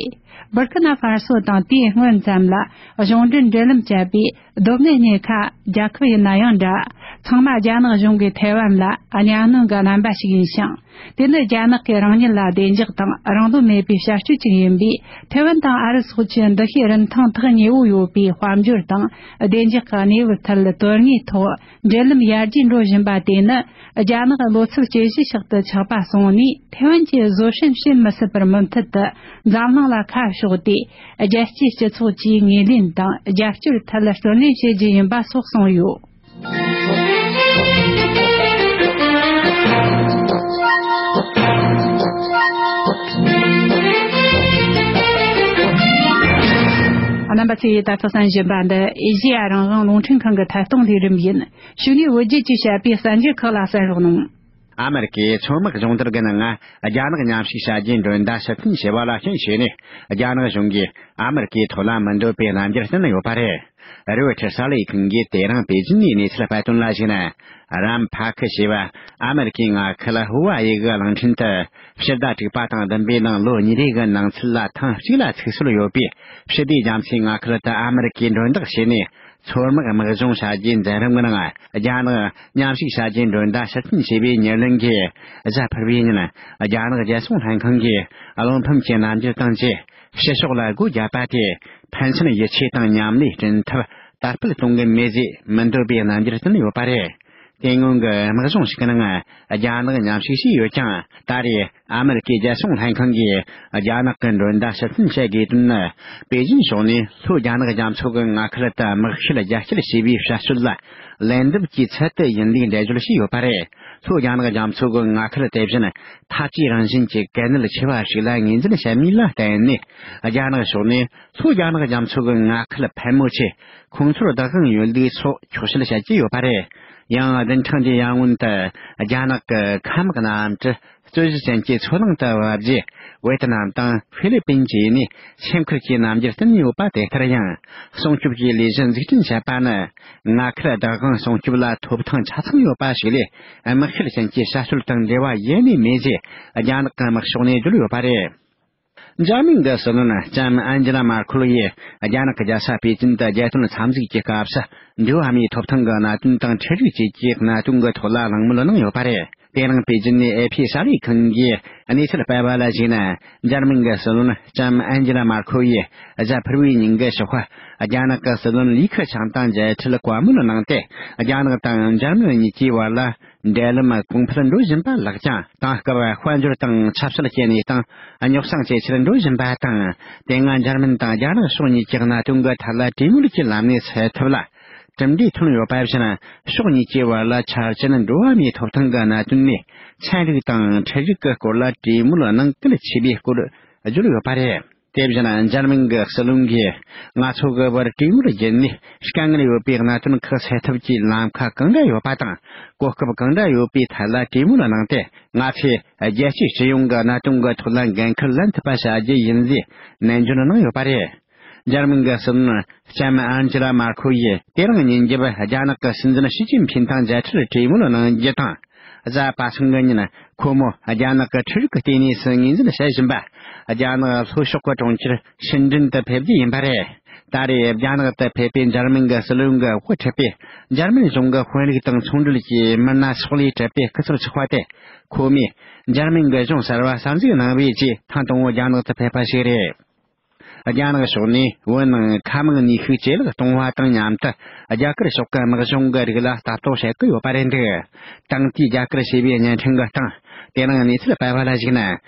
སྦུར་ཁི་ན་ཧྥར་སོ་དང་དེའི་སྔོན་ཙམ་ལ་གཞུང་འབྲེལ་འབྲེལ་ལམ་བཅད་པའི་སྡོད་གནས་གཉིས་ཀ་རྒྱལ་ཁབ་ཡིན་ན་ཡང་འདྲ། ཚང་མ་རྒྱ་ནག་གཞུང་གིས་ཐའེ་ཝན་ལ་གཉའ་གནོན་གྱི་རྣམ་པ་ཞིག་ཡིན་ཞིང་། དེ་ནི་རྒྱ་ནག་གིས་རང་ཉིད་ལ་བདེ་འཇགས་དང་རང་དོན་མེད་པའི་བྱ་སྤྱོད་ཅིག་ཡིན་པས། ཐའེ་ཝན་དང་ཨ་རི་སོགས་ཀྱི་འདུ་ཤེས་རིན་ཐང་ཐག་ཉེ་བོ་ཡོད་པའི་དཔལ་འབྱོར་དང་བདེ་འཇགས་ཀྱི་གནས་བབ་ཐད་དོན་དངོས་ཐོག་འབྲེལ་ལམ་ཡར་རྒྱས་འགྲོ་བཞིན་པ་དེ་ནི། རྒྱ་ནག་ལོ་ཚིགས་ཇེ་བཞི་ཞིག་ཏུ་ཆགས་པ་སོང་ནས། ཐའེ་ཝན་གྱི་བཟོད་བསྲན་བྱེད་མི་སྲིད་པར་མུ་མཐུད་དུ་འཛམ་གླིང་ལ་ཁ་ཕྱོགས་ཏེ། རྒྱལ་སྤྱིའི་སྤྱི་ཚོགས་ཀྱིས་ངོས་ལེན་དང་རྒྱབ་སྐྱོར་ཐད་བརྩོན་ལེན་བྱེད་རྒྱུ་ཡིན་པ་སོགས་གསུངས་ཡོད། རྣམ་པ་ཚོས་ད་ལྟ་གསན་བཞིན་པ་འདི་ཨེ་ཤེ་ཡ་རང་དབང་རླུང་འཕྲིན་ཁང་གི་ཐད་གཏོང་ལས་རིམ་ཡིན། གཞུག་ནས་བོད་བརྒྱུད་ཀྱིས་བཤད་པའི་གསར་འགྱུར་ཁག་ལ་གསན་རོགས་གནང་། ཨ་མེ་རི་ཀའི་མཚོ་དམག་སྦྱོང་བརྡར་གྱི་ནང་རྒྱ་ནག་མཉམ་ཞུགས་བྱ་རྒྱུའི་མགྲོན་བརྡ་ཕྱིར་འཐེན་བྱས་པ་ལ་རྐྱེན་བྱས་ནས། རྒྱ་ནག་གཞུང་གིས་ཨ་མེ་རི་ཀའི་ཐོག་ལ་མི་འདོད་པའི་རྣམ་འགྱུར་བསྟན་ཡོད་པ་རེད། རོའི་ཊར་གསར་ལས་ཁང་གིས་དེ་རིང་པེ་ཅིན་ནས་གནས་ཚུལ་སྤེལ་དོན་ལ་གཞིགས་ན། རམ་ཕ་ཁི་ཞེས་པ་ཨ་མེ་རི་ཀའི་མངའ་ཁུལ་ཧུ་ཝ་ཨེ་གི་གླིང་ཕྲན་དུ་ཕྱི་ཟླ་དྲུག་པ་དང་བདུན་པའི་ནང་ལོ་གཉིས་རེ་གི་ནང་ཚུད་ལ་ཐེངས་གཅིག་ལ་ཚུགས་སྲོལ་ཡོད་པའི་ཕྱི་སྡེ་རྒྱ་མཚོའི་མངའ་ཁུལ་དུ་ཨ་མེ་རི་ཀས་མགྲོན་བདག་བྱས་ནས། མཚོ་དམག་དམག་སྦྱོང་བྱ་རྒྱུའི་མཛད་རིམ་གྱི་ནང་རྒྱ་ནག་མཉམ་ཞུགས་བྱ་རྒྱུའི་མགྲོན་བརྡ་ཕྱིར་འཐེན་བྱས་པའི་ཉེར་ལེན་གྱིས། གཟའ་ཕུར་བུའི་ཉིན་རྒྱ་ནག་རྒྱལ་སྲུང་ལྷན་ཁང་གིས་བློ་ཕམ་གྱི་རྣམ་འགྱུར་བསྟན་རྗེས། ཕྱི་ཕྱོགས་ལ་སྒོ་བརྒྱབ་པ་དེས་ཕན་ཚུན་ཡིད་ཆེས་དང་མཉམ་ལས་བསྐྲུན་ཐབས་དར་སྤེལ་གཏོང་གི་མེད་ཅེས་མི་འདོད་པའི་རྣམ་འགྱུར་བསྟན་ཡོད་པ་རེད། དེ་སྔོན་གྱི་དམག་སྦྱོང་ཞིག་གི་ནང་རྒྱ་ནག་མཉམ་ཞུགས་བྱས་ཡོད་ཀྱང་། ད་རེས་ཨ་མེ་རི་ཀའི་རྒྱལ་སྲུང་ལྷན་ཁང་གིས་རྒྱ་ནག་གི་མགྲོན་བརྡ་ཕྱིར་འཐེན་བྱ་དགོས་དོན་ནི། པེ་ཅིན་ཕྱོགས་ནས་ལྷོ་རྒྱ་ནག་རྒྱ་མཚོ་གི་མངའ་ཁུལ་དུ་དམག་ཤུགས་རྒྱ་སྐྱེད་བྱས་པའི་བྱ་སྤྱོད་ལ་ལན་འདེབས་ཀྱི་ཚུལ་དུ་ཡིན་ལུགས་འགྲེལ་བརྗོད་བྱས་ཡོད་པ་རེད། ལྷོ་རྒྱ་ནག་རྒྱ་མཚོ་གི་མངའ་ཁུལ་དེ་བཞིན་འཐབ་ཇུས་རང་བཞིན་གྱི་གལ་གནད་ཆེ་བ་ཞིག་ལ་ངོས་འཛིན་བྱས་མིན་ལ་བརྟེན་ནས། རྒྱ་ནག་ཕྱོགས་ནས་ལྷོ་རྒྱ་ནག་རྒྱ་མཚོ་གི་མངའ་ཁུལ་ཕལ་མོ་ཆེ་ཁོང་ཚོར་བདག་དབང་ཡོད་ལུགས་སོགས་འཁྱོག་བཤད་བྱ་རྒྱུ་ཡོད་པ་རེད། ཡང་བདུན་ཕྲག་འདིའི་ཡར་སྔོན་དུ་རྒྱ་ནག་གི་མཁའ་དམག་གནམ་གྲུ་རྩོད་གཞི་ཅན་གྱི་མཚོ་ནང་དུ་བབས་རྗེས། ཝེ་ཏི་ནམ་དང་ཧྥི་ལི་པིན་བཅས་ནས་ཆེད་མཁར་གྱི་རྣམ་འགྱུར་བསྟན་ཡོད་པ་དེ་ལྟར་ཡང་། སྲུང་སྐྱོབ་ཀྱི་ལས་གཞི་འཛུགས་སྐྲུན་བྱས་པ་ནི། མངའ་ཁུལ་བདག་དབང་སྲུང་སྐྱོབ་ལ་ཐོབ་ཐང་ཆ་ཚང་ཡོད་པ་ཞིག་ལས། དམག་ཤུགས་ཅན་གྱི་བྱ་སྤྱོད་དང་འབྲེལ་བ་ཡེ་ནས་མེད་ཅེས། རྒྱ་ནག་གི་དམག་ཕྱོགས་ནས་བརྗོད་ཡོད་པ་རེད། འཇར་མན་གྱི་སྲིད་བློན་ལྕམ་ཨན་ཇི་ལ་མར་ཁོལ་ཡིས། རྒྱ་ནག་གི་རྒྱལ་ས་པེ་ཅིན་དུ་རྒྱལ་དོན་འཚམས་གཟིགས་ཀྱི་སྐབས་སུ། འགྲོ་བ་མིའི་ཐོབ་ཐང་གི་གནད་དོན་དང་། འཕྲུལ་རིག་བཅས་ཀྱི་གནད་དོན་གྱི་ཐོག་ལ་གླེང་མོལ་གནང་ཡོད་པ་རེད། དེ་རིང་པེ་ཅིན་ནས་ཨེ་ཕི་གསར་ལས་ཁང་གིས་གནས་ཚུལ་སྤེལ་བ་ལ་གཞིགས་ན། འཇར་མན་གྱི་སྲིད་བློན་ལྕམ་ཨན་ཇི་ལ་མར་ཁོལ་ཡིས་གཟའ་ཕུར་བུའི་ཉིན་གྱི་ཞོགས་པ། རྒྱ་ནག་གི་སྲིད་བློན་ལི་ཁེ་ཆང་དང་མཇལ་འཕྲད་བཀའ་མོལ་གནང་སྟེ། རྒྱ་ནག་དང་འཇར་མན་གཉིས་ཀྱི་བར་ལ་འབྲེལ་ལམ་གོང་འཕེལ་འགྲོ་བཞིན་པ་ལགས་ཀྱང་། དེང་སྐབས་དཔལ་འབྱོར་དང་ཆབ་སྲིད་ཀྱི་གནས་སྟངས་རྙོག་འཛིང་ཇེ་ཆེར་འགྲོ་བཞིན་པ་དང་། དེ་སྔ་འཇར་མན་དང་རྒྱ་ནག་ཕྱོགས་གཉིས་ཀྱི་གནད་དོན་གྱི་ཐད་ལ་གྲོས་མོལ་གྱི་ལམ་ནས་སེལ་ཐབས་ལ། གྲུབ་འབྲས་ཐོན་ཡོད་པ་བཞིན། ཕྱོགས་གཉིས་ཀྱི་བར་ལ་འཆར་ཅན་འགྲོ་བ་མིའི་ཐོབ་ཐང་གི་གནད་དོན་ནས། ཚན་རིག་དང་འཕྲུལ་རིག་གི་སྐོར་ལ་གྲོས་མོལ་གནང་གལ་ཆེ་བའི་སྐོར་བརྗོད་ཡོད་པ་རེད། དེ་བཞིན་འཇར་མན་གྱི་སྲིད་བློན་གྱིས། ང་ཚོ་གི་བར་གྲོས་མོལ་བརྒྱུད་ནས། དཀའ་ངལ་ཡོད་པའི་གནད་དོན་ཁག་སེལ་ཐབས་ཀྱི་ལམ་ཁ་གང་འདྲ་ཡོད་པ་དང་། གོ་སྐབས་གང་འདྲ་ཡོད་པའི་ཐད་ལ་གྲོས་མོལ་གནང་སྟེ། ང་ཚོས་རྒྱལ་སྤྱིའི་སྤྱི་ཡོངས་ཀྱི་གནད་དོན་གྱི་ཐོག་ལ་འགན་འཁུར་ལེན་ཐུབ་པ་བྱ་རྒྱུ་ཡིན་ཞེས་ནན་སྐྱོན་གནང་ཡོད་པ་རེད། འཇར་མན་གྱི་སྲིད་བློན་ལྕམ་ཨན་ཇི་ལ་མར་ཁོལ་ཡིས། དེ་རིང་ཉིན་རྒྱབ་རྒྱ་ནག་གི་སྲིད་འཛིན་ཞི་ཅིན་ཕིན་དང་མཇལ་འཕྲད་གྲོས་མོལ་གནང་རྒྱུ་དང་། གཟའ་པ་སངས་ཀྱི་ཉིན། ཁོ་མོ་རྒྱ་ནག་གི་འཕྲུལ་རིག་གི་ལྟེ་གནས་སུ་ངོས་འཛིན་བྱེད་བཞིན་པ། རྒྱ་ནག་ལྷོ་ཕྱོགས་ཀྱི་གྲོང་ཁྱེར་ཤིན་ཀྲིན་དུ་ཕེབས་རྒྱུ་ཡིན་པ་རེད། ད་རེས་རྒྱ་ནག་ཏུ་ཕེབས་པའི་འཇར་མན་གྱི་སྲིད་བློན་གྱི་དབུ་ཁྲིད་པས། འཇར་མན་གཞུང་གི་དཔོན་རིགས་དང་ཚོང་འབྲེལ་གྱི་མི་སྣ་སོགས་ལས་གྲུབ་པའི་སྐུ་ཚབ་ཚོགས་པ་དེ། ཁོ་མོས་འཇར་མན་གྱི་གཞུང་གསར་བ་གསར་འཛུགས་གནང་བའི་རྗེས། ཐེངས་དང་པོ་རྒྱ་ནག་ཏུ་ཕེབས་པ་ཞིག་རེད། རྒྱ་ནག་ཕྱོགས་ནས་བོད་ནང་མཁའ་དམག་ནུས་ཤུགས་ཇེ་ལེགས་གཏོང་བ་དང་མཉམ་དུ། རྒྱ་གར་ཕྱོགས་ཀྱི་དམག་སྦྱོང་གི་རིགས་ལ་ལྟ་རྟོག་བྱེད་ཀྱི་ཡོད་པ་རེད་འདུག། དེང་དུས་རྒྱ་གར་ཞེས་པའི་བརྙན་འཕྲིན་གྱི་སྟེང་། དེ་རིང་གནས་ཚུལ་སྤེལ་བ་ལ་གཞིགས་ན།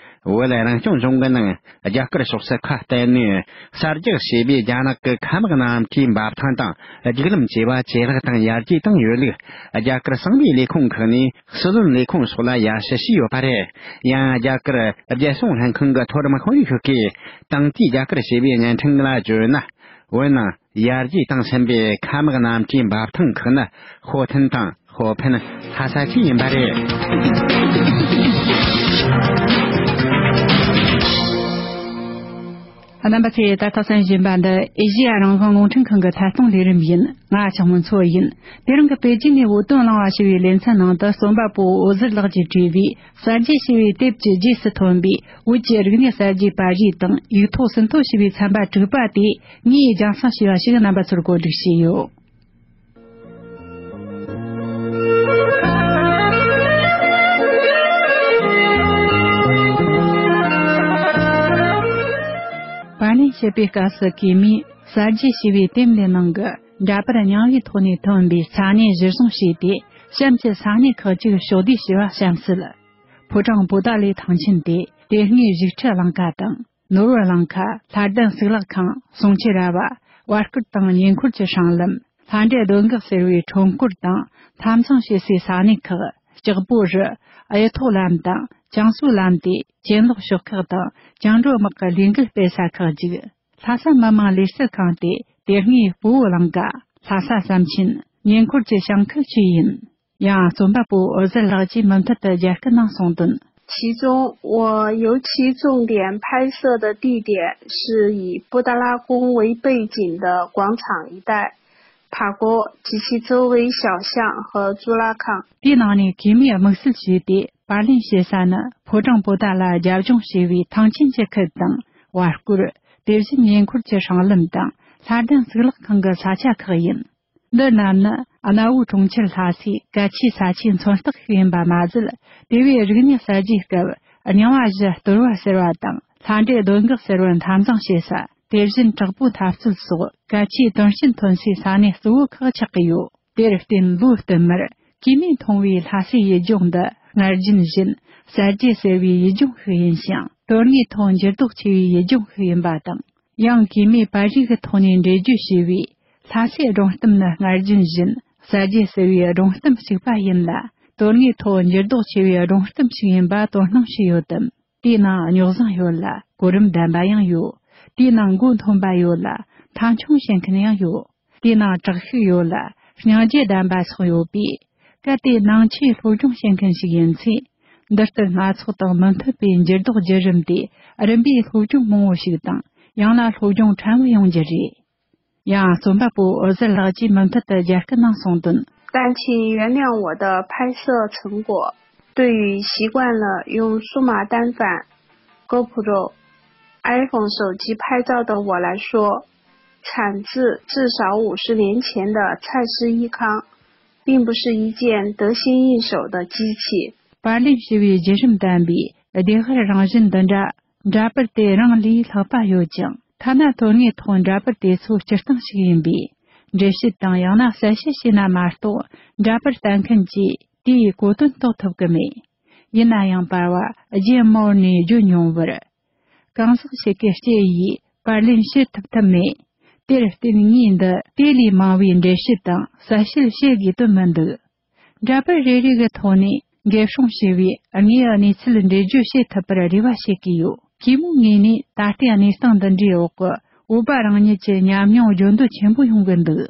བོད་རང་སྐྱོང་ལྗོངས་ཀྱི་ནང་རྒྱ་གར་ཕྱོགས་སུ་ཁ་གཏད་ནས་གསར་རྒྱག་བྱས་པའི་རྒྱ་ནག་གི་མཁའ་དམག་གནམ་གྲུའི་འབབ་ཐང་དང་། རྒྱུག་ལམ་བཅས་པ་ཇེ་ལེགས་དང་ཡར་རྒྱས་བཏང་ཡོད་ལུགས། རྒྱ་གར་གསང་བའི་ལས་ཁུངས་ཁག་ནས། སྲིད་བློན་ལས་ཁུངས་སོགས་ལ་ཡར་ཞུ་བྱས་ཡོད་པ་རེད། ཡང་རྒྱ་གར་རྒྱལ་སྲུང་ལྷན་ཁང་གི་མཐོ་རིམ་དཔོན་རིགས་ཤིག་གིས། དེང་དུས་རྒྱ་གར་ཞེས་པའི་བརྙན་འཕྲིན་ལ་བརྗོད་ན། བོད་ནང་ཡར་རྒྱས་བཏང་ཟིན་པའི་མཁའ་དམག་གནམ་གྲུའི་འབབ་ཐང་ཁག་ནི་ཧོ་ཐན་དང་ཧོ་ཕན་ལྷ་ས་ཆུ་ཡིན་པ་རེད། རྣམ་པ་ཚོས་ད་ཐག་གསན་བཞིན་པ་འདི་ཨེ་ཤེ་ཡ་རང་དབང་རླུང་འཕྲིན་ཁང་གི་ཐད་གཏོང་ལས་རིམ་ཡིན། ང་ཆགས་མོ་མཚོ་ཡིན། དེ་རིང་གི་པེ་ཅིན་ནས་བོད་དོན་གླེང་བ་ཞེས་པའི་ལེ་ཚན་ནང་དུ། རྩོམ་པ་པོ་འོད་ཟེར་ལགས་ཀྱིས་བྲིས་པའི་གསར་འགྱུར་ཞེས་པའི་དེབ་ཀྱི་རྗེས་སུ་ཐོན་པའི་བོད་ཀྱི་རིག་གནས་གསར་བརྗེའི་པར་རིས་དང་། ཡིག་ཐོག་ཟིན་ཐོ་ཞེས་པའི་ཚན་པ་དྲུག་པ་དེ་ངས་རྒྱང་སྲིང་བྱས་པ་ཞིག་རྣམ་པ་ཚོར་གོ་སྒྲིག་བྱས་ཡོད། བྱེད་པའི་སྐབས་སུ་གུས་མོས་གསར་བརྗེ་ཞེས་པའི་དེབ་འདི་ནང་གི་འདྲ་པར་རྙིང་བའི་ཐོག་ནས་ཐོན་པའི་ས་གནས་གཞིར་བཟུང་བྱས་ཏེ། གཤམ་གྱི་ས་གནས་ཁག་ཅིག་ཕྱོགས་བསྡུས་བྱས་པ་གཤམ་གསལ། ཕོ་བྲང་པོ་ཏཱ་ལའི་ཐང་ཆེན་དེ། དེ་སྔའི་བཞུགས་ཁྲི་གླིང་ག་དང་། ནོར་བུ་གླིང་ཁ། ལྷ་ལྡན་གཙུག་ལག་ཁང་། གསུང་ཆོས་ར་བ། བར་སྐོར་དང་ཉེ་འཁོར་གྱི་སྲང་ལམ། ལྷ་འདྲེ་སྡོད་འགག་ཟེར་བའི་ཁྲོམ་སྐོར་དང་། འཐབ་འཛིང་བྱེད་སའི་ས་གནས་ཁག་ལྕགས་པོ་རི། གཡུ་ཐོག་ལམ་དང་། ཅང་སུའུ་ལམ་དེ། གྱེན་ལོག་ཕྱོགས་ཁག་དང་། བཅིངས་འགྲོལ་དམག་གི་ལས་འགུལ་སྤེལ་ས་ཁག་ཅིག་ལྷ་ས་མི་དམངས་ལུས་རྩལ་ཁང་དེ། དེ་སྔའི་སྤོ་བོ་གླིང་ག་ལྷ་ས་ཟམ་ཆེན། ཉེ་འཁོར་གྱི་ཞིང་ཁུལ་བཅས་ཡིན། ཡང་རྩོམ་པ་པོ་འོད་ཟེར་ལགས་ཀྱིས་མུ་མཐུད་དུ་རྒྱ་སྐད་ནང་གསུངས་དོན། 其中，我尤其重点拍摄的地点是以布达拉宫为背景的广场一带，法国及其周围小巷和朱拉康。 དེའི་ནང་ནས་གུས་མོས་དམིགས་བསལ་བྱས་ཏེ་པར་ལེན་བྱེད་ས་ནི། ཕོ་བྲང་པོ་ཏཱ་ལ་རྒྱབ་ལྗོངས་ཞེས་པའི་ཐང་ཆེན་གྱི་ཁུལ་དང་། བར་སྐོར། དེ་བཞིན་ཉེ་འཁོར་གྱི་སྲང་ལམ་དང་། ལྷ་ལྡན་གཙུག་ལག་ཁང་གི་ས་ཆ་ཁག་ཡིན། འདི་རྣམས་ནི་གནའ་བོའི་གྲོང་ཁྱེར་ལྷ་སའི་གལ་ཆེའི་ས་ཆའི་མཚོན་རྟགས་ཤིག་ཡིན་པ་མ་ཟད། དེ་བས་རིག་གནས་གསར་བརྗེའི་སྐབས་རྙིང་བ་བཞི་གཏོར་བ་ཟེར་བ་དང་། ལྷ་འདྲེ་སྡོད་འགག་ཟེར་བར་འཐབ་འཛིང་བྱེད་ས། དེ་བཞིན་དྲག་པོའི་འཐབ་རྩོད་སོགས་གལ་ཆེའི་དོན་རྐྱེན་ཐོན་སའི་ས་གནས་གཙོ་བོ་ཁག་ཆགས་ཀྱི་ཡོད། དེར་བརྟེན་ལོ་བསྟུད་མར་གུས་མོས་མཐོང་བའི་ལྷ་སའི་ཡུལ་ལྗོངས་འདི་སྔར་རྒྱུན་བཞིན་གསར་བརྗེ་ཟེར་བའི་ཡུལ་ལྗོངས་ཤིག་ཡིན་ཞིང་། དོན་དངོས་ཐོག་འགྱུར་ལྡོག་ཆེ་བའི་ཡུལ་ལྗོངས་ཤིག་ཡིན་པ་དང་། ཡང་གུས་མོས་པར་རིས་ཀྱི་ཐོག་ནས་འགྲེལ་བརྗོད་བྱས་པའི་ལྷ་སའི་སྒྲུང་གཏམ་ནི་སྔར་རྒྱུན་བཞིན་གསར་བརྗེ་ཟེར་བའི་སྒྲུང་གཏམ་གཅིག་པ་ཡིན་ལ། དོན་དངོས་ཐོག་འགྱུར་ལྡོག་ཆེ་བའི་སྒྲུང་གཏམ་ཞིག་ཡིན་པ་དོ་སྣང་བྱས་ཡོད་དམ། དེའི་ནང་རྙོག་བཟང་ཡོད་ལ་གོ་རིམ་ལྡན་པ་ཡང་ཡོད། དེའི་ནང་མགོ་འཐོམས་པ་ཡོད་ལ་མཐའ་འཁྱོངས་བྱེད་མཁན་ཡང་ཡོད། དེའི་ནང་དྲག་ཤུགས་ཡོད་ལ་སྙིང་རྗེ་ལྡན་པ་སོགས་ཡོད་པས། གལ་ཏེ་ནང་ཆོས་སློབ་སྦྱོང་བྱེད་མཁན་ཞིག་ཡིན་ཚེ། འདི་ལྟར་སྣ་ཚོགས་དང་མི་མཐུན་པའི་འགྱུར་ལྡོག་བརྒྱུད་རིམ་དེ་རིམ་པས་སློབ་སྦྱོང་མང་བོ་ཞིག་དང་། ཡང་ན་སློབ་སྦྱོང་ཕྲན་བུ་ཡོང་རྒྱུ་རེད། ཡང་རྩོམ་པ་པོ་འོད་ཟེར་ལགས་ཀྱིས་མུ་མཐུད་དུ་རྒྱ་སྐད་ནང་གསུངས་དོན། 但请原谅我的拍摄成果，对于习惯了用数码单反、GoPro、iPhone 手机拍照的我来说，产自至少五十年前的蔡司一康，并不是一件得心应手的机器。 པར་ལེན་ཞེས་པའི་བརྒྱུད་རིམ་ལྡན་པའི་བདེན་དཔང་རང་བཞིན་འདི་འདྲ། འདྲ་པར་དེ་རང་ལས་ལྷག་པ་ཡོད་ཀྱང་། ཐ་ན་དོན་དངོས་ཐོག་འདྲ་པར་དེ་ཚོ་སྤྱིར་བཏང་ཞིག་ཡིན་པས། འགྲེལ་བཤད་དང་ཡང་ན་གསལ་བཤད་བྱས་ན་མ་གཏོགས། འདྲ་པར་ལྟ་མཁན་གྱིས་དེའི་གོ་དོན་རྟོགས་ཐུབ་ཀྱི་མེད། ཡིན་ན་ཡང་། པར་བ་ཇེན་མོར་ནས་བརྗོད་མྱོང་བར། གང་ཟག་ཞིག་གི་ལྕེ་ཡིས་པར་ལེན་བྱེད་ཐུབ་ཐབས་མེད། དེར་བརྟེན་ངས་འདི་དེ་ལས་མང་བའི་འགྲེལ་བཤད་དང་གསལ་བཤད་བྱེད་དགོས་དོན་མི་འདུག། འདྲ་པར་རེ་རེ་གི་ཐོག་ནས་འགེབས་སྲུང་བྱས་པའི་དངོས་ཡོད་གནས་ཚུལ་འགྲེལ་བརྗོད་བྱེད་ཐུབ་པར་རེ་བ་བྱེད་ཀྱི་ཡོད། གུས་མོའི་ངོས་ནས་ད་ལྟའི་གནས་སྟངས་འདི་འདྲའི་འོག་གི་བོད་པ་རང་ཉིད་ཀྱི་ཉམས་མྱོང་བརྗོད་འདོད་ཆེན་པོ་ཡོང་གི་འདུག།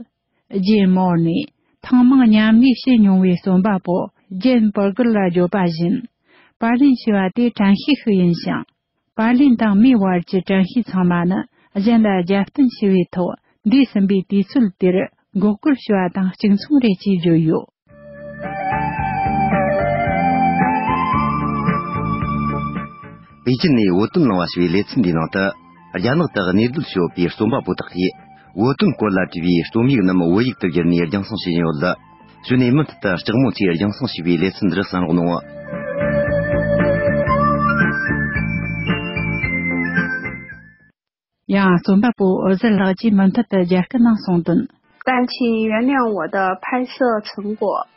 ཇེན་མོར་ནས་ཐེངས་མང་མཉམ་ལས་བྱས་མྱོང་བའི་རྩོམ་པ་པོ་ཇེན་པར་གར་ལ་བརྗོད་པ་བཞིན། པར་ལེན་བྱས་པ་དེ་དྲན་ཤེས་ཤིག་ཡིན་ཞིང་། པར་ལེན་དང་མིའི་བར་གྱི་དྲན་ཤེས་ཚང་མ་ནི་གཞན་ལ་རྒྱབ་རྟེན་ཞུ་བའི་ཐོག་འདས་ཟིན་པའི་དུས་ཚོད་དེར་མགོ་སྐོར་ཞུ་བ་དང་གཅིག་མཚུངས་རེད་ཅེས་བརྗོད་ཡོད། པེ་ཅིན་ནས་བོད་དོན་གླེང་བ་ཞུ་བའི་ལེ་ཚན་འདིའི་ནང་དུ། རྒྱ་ནག་ཏུ་གནས་སྡོད་བྱེད་པའི་རྩོམ་པ་པོ་དག་གིས། བོད་དོན་སྐོར་ལ་བྲིས་པའི་རྩོམ་ཡིག་རྣམས་བོད་ཡིག་ཏུ་བསྒྱུར་ནས་རྒྱང་སྲིང་བྱེད་བཞིན་ཡོད། གཞུག་ནས་མུ་མཐུད་དུ་ལྕགས་མོ་ཚོས་རྒྱང་སྲིང་བྱས་པའི་ལེ་ཚན་འདིར་གསན་རོགས་གནང་། ཡང་རྩོམ་པ་པོ་འོད་ཟེར་ལགས་ཀྱིས་མུ་མཐུད་དུ་རྒྱ་སྐད་ནང་གསུངས་དོན། 但请原谅我的拍摄成果。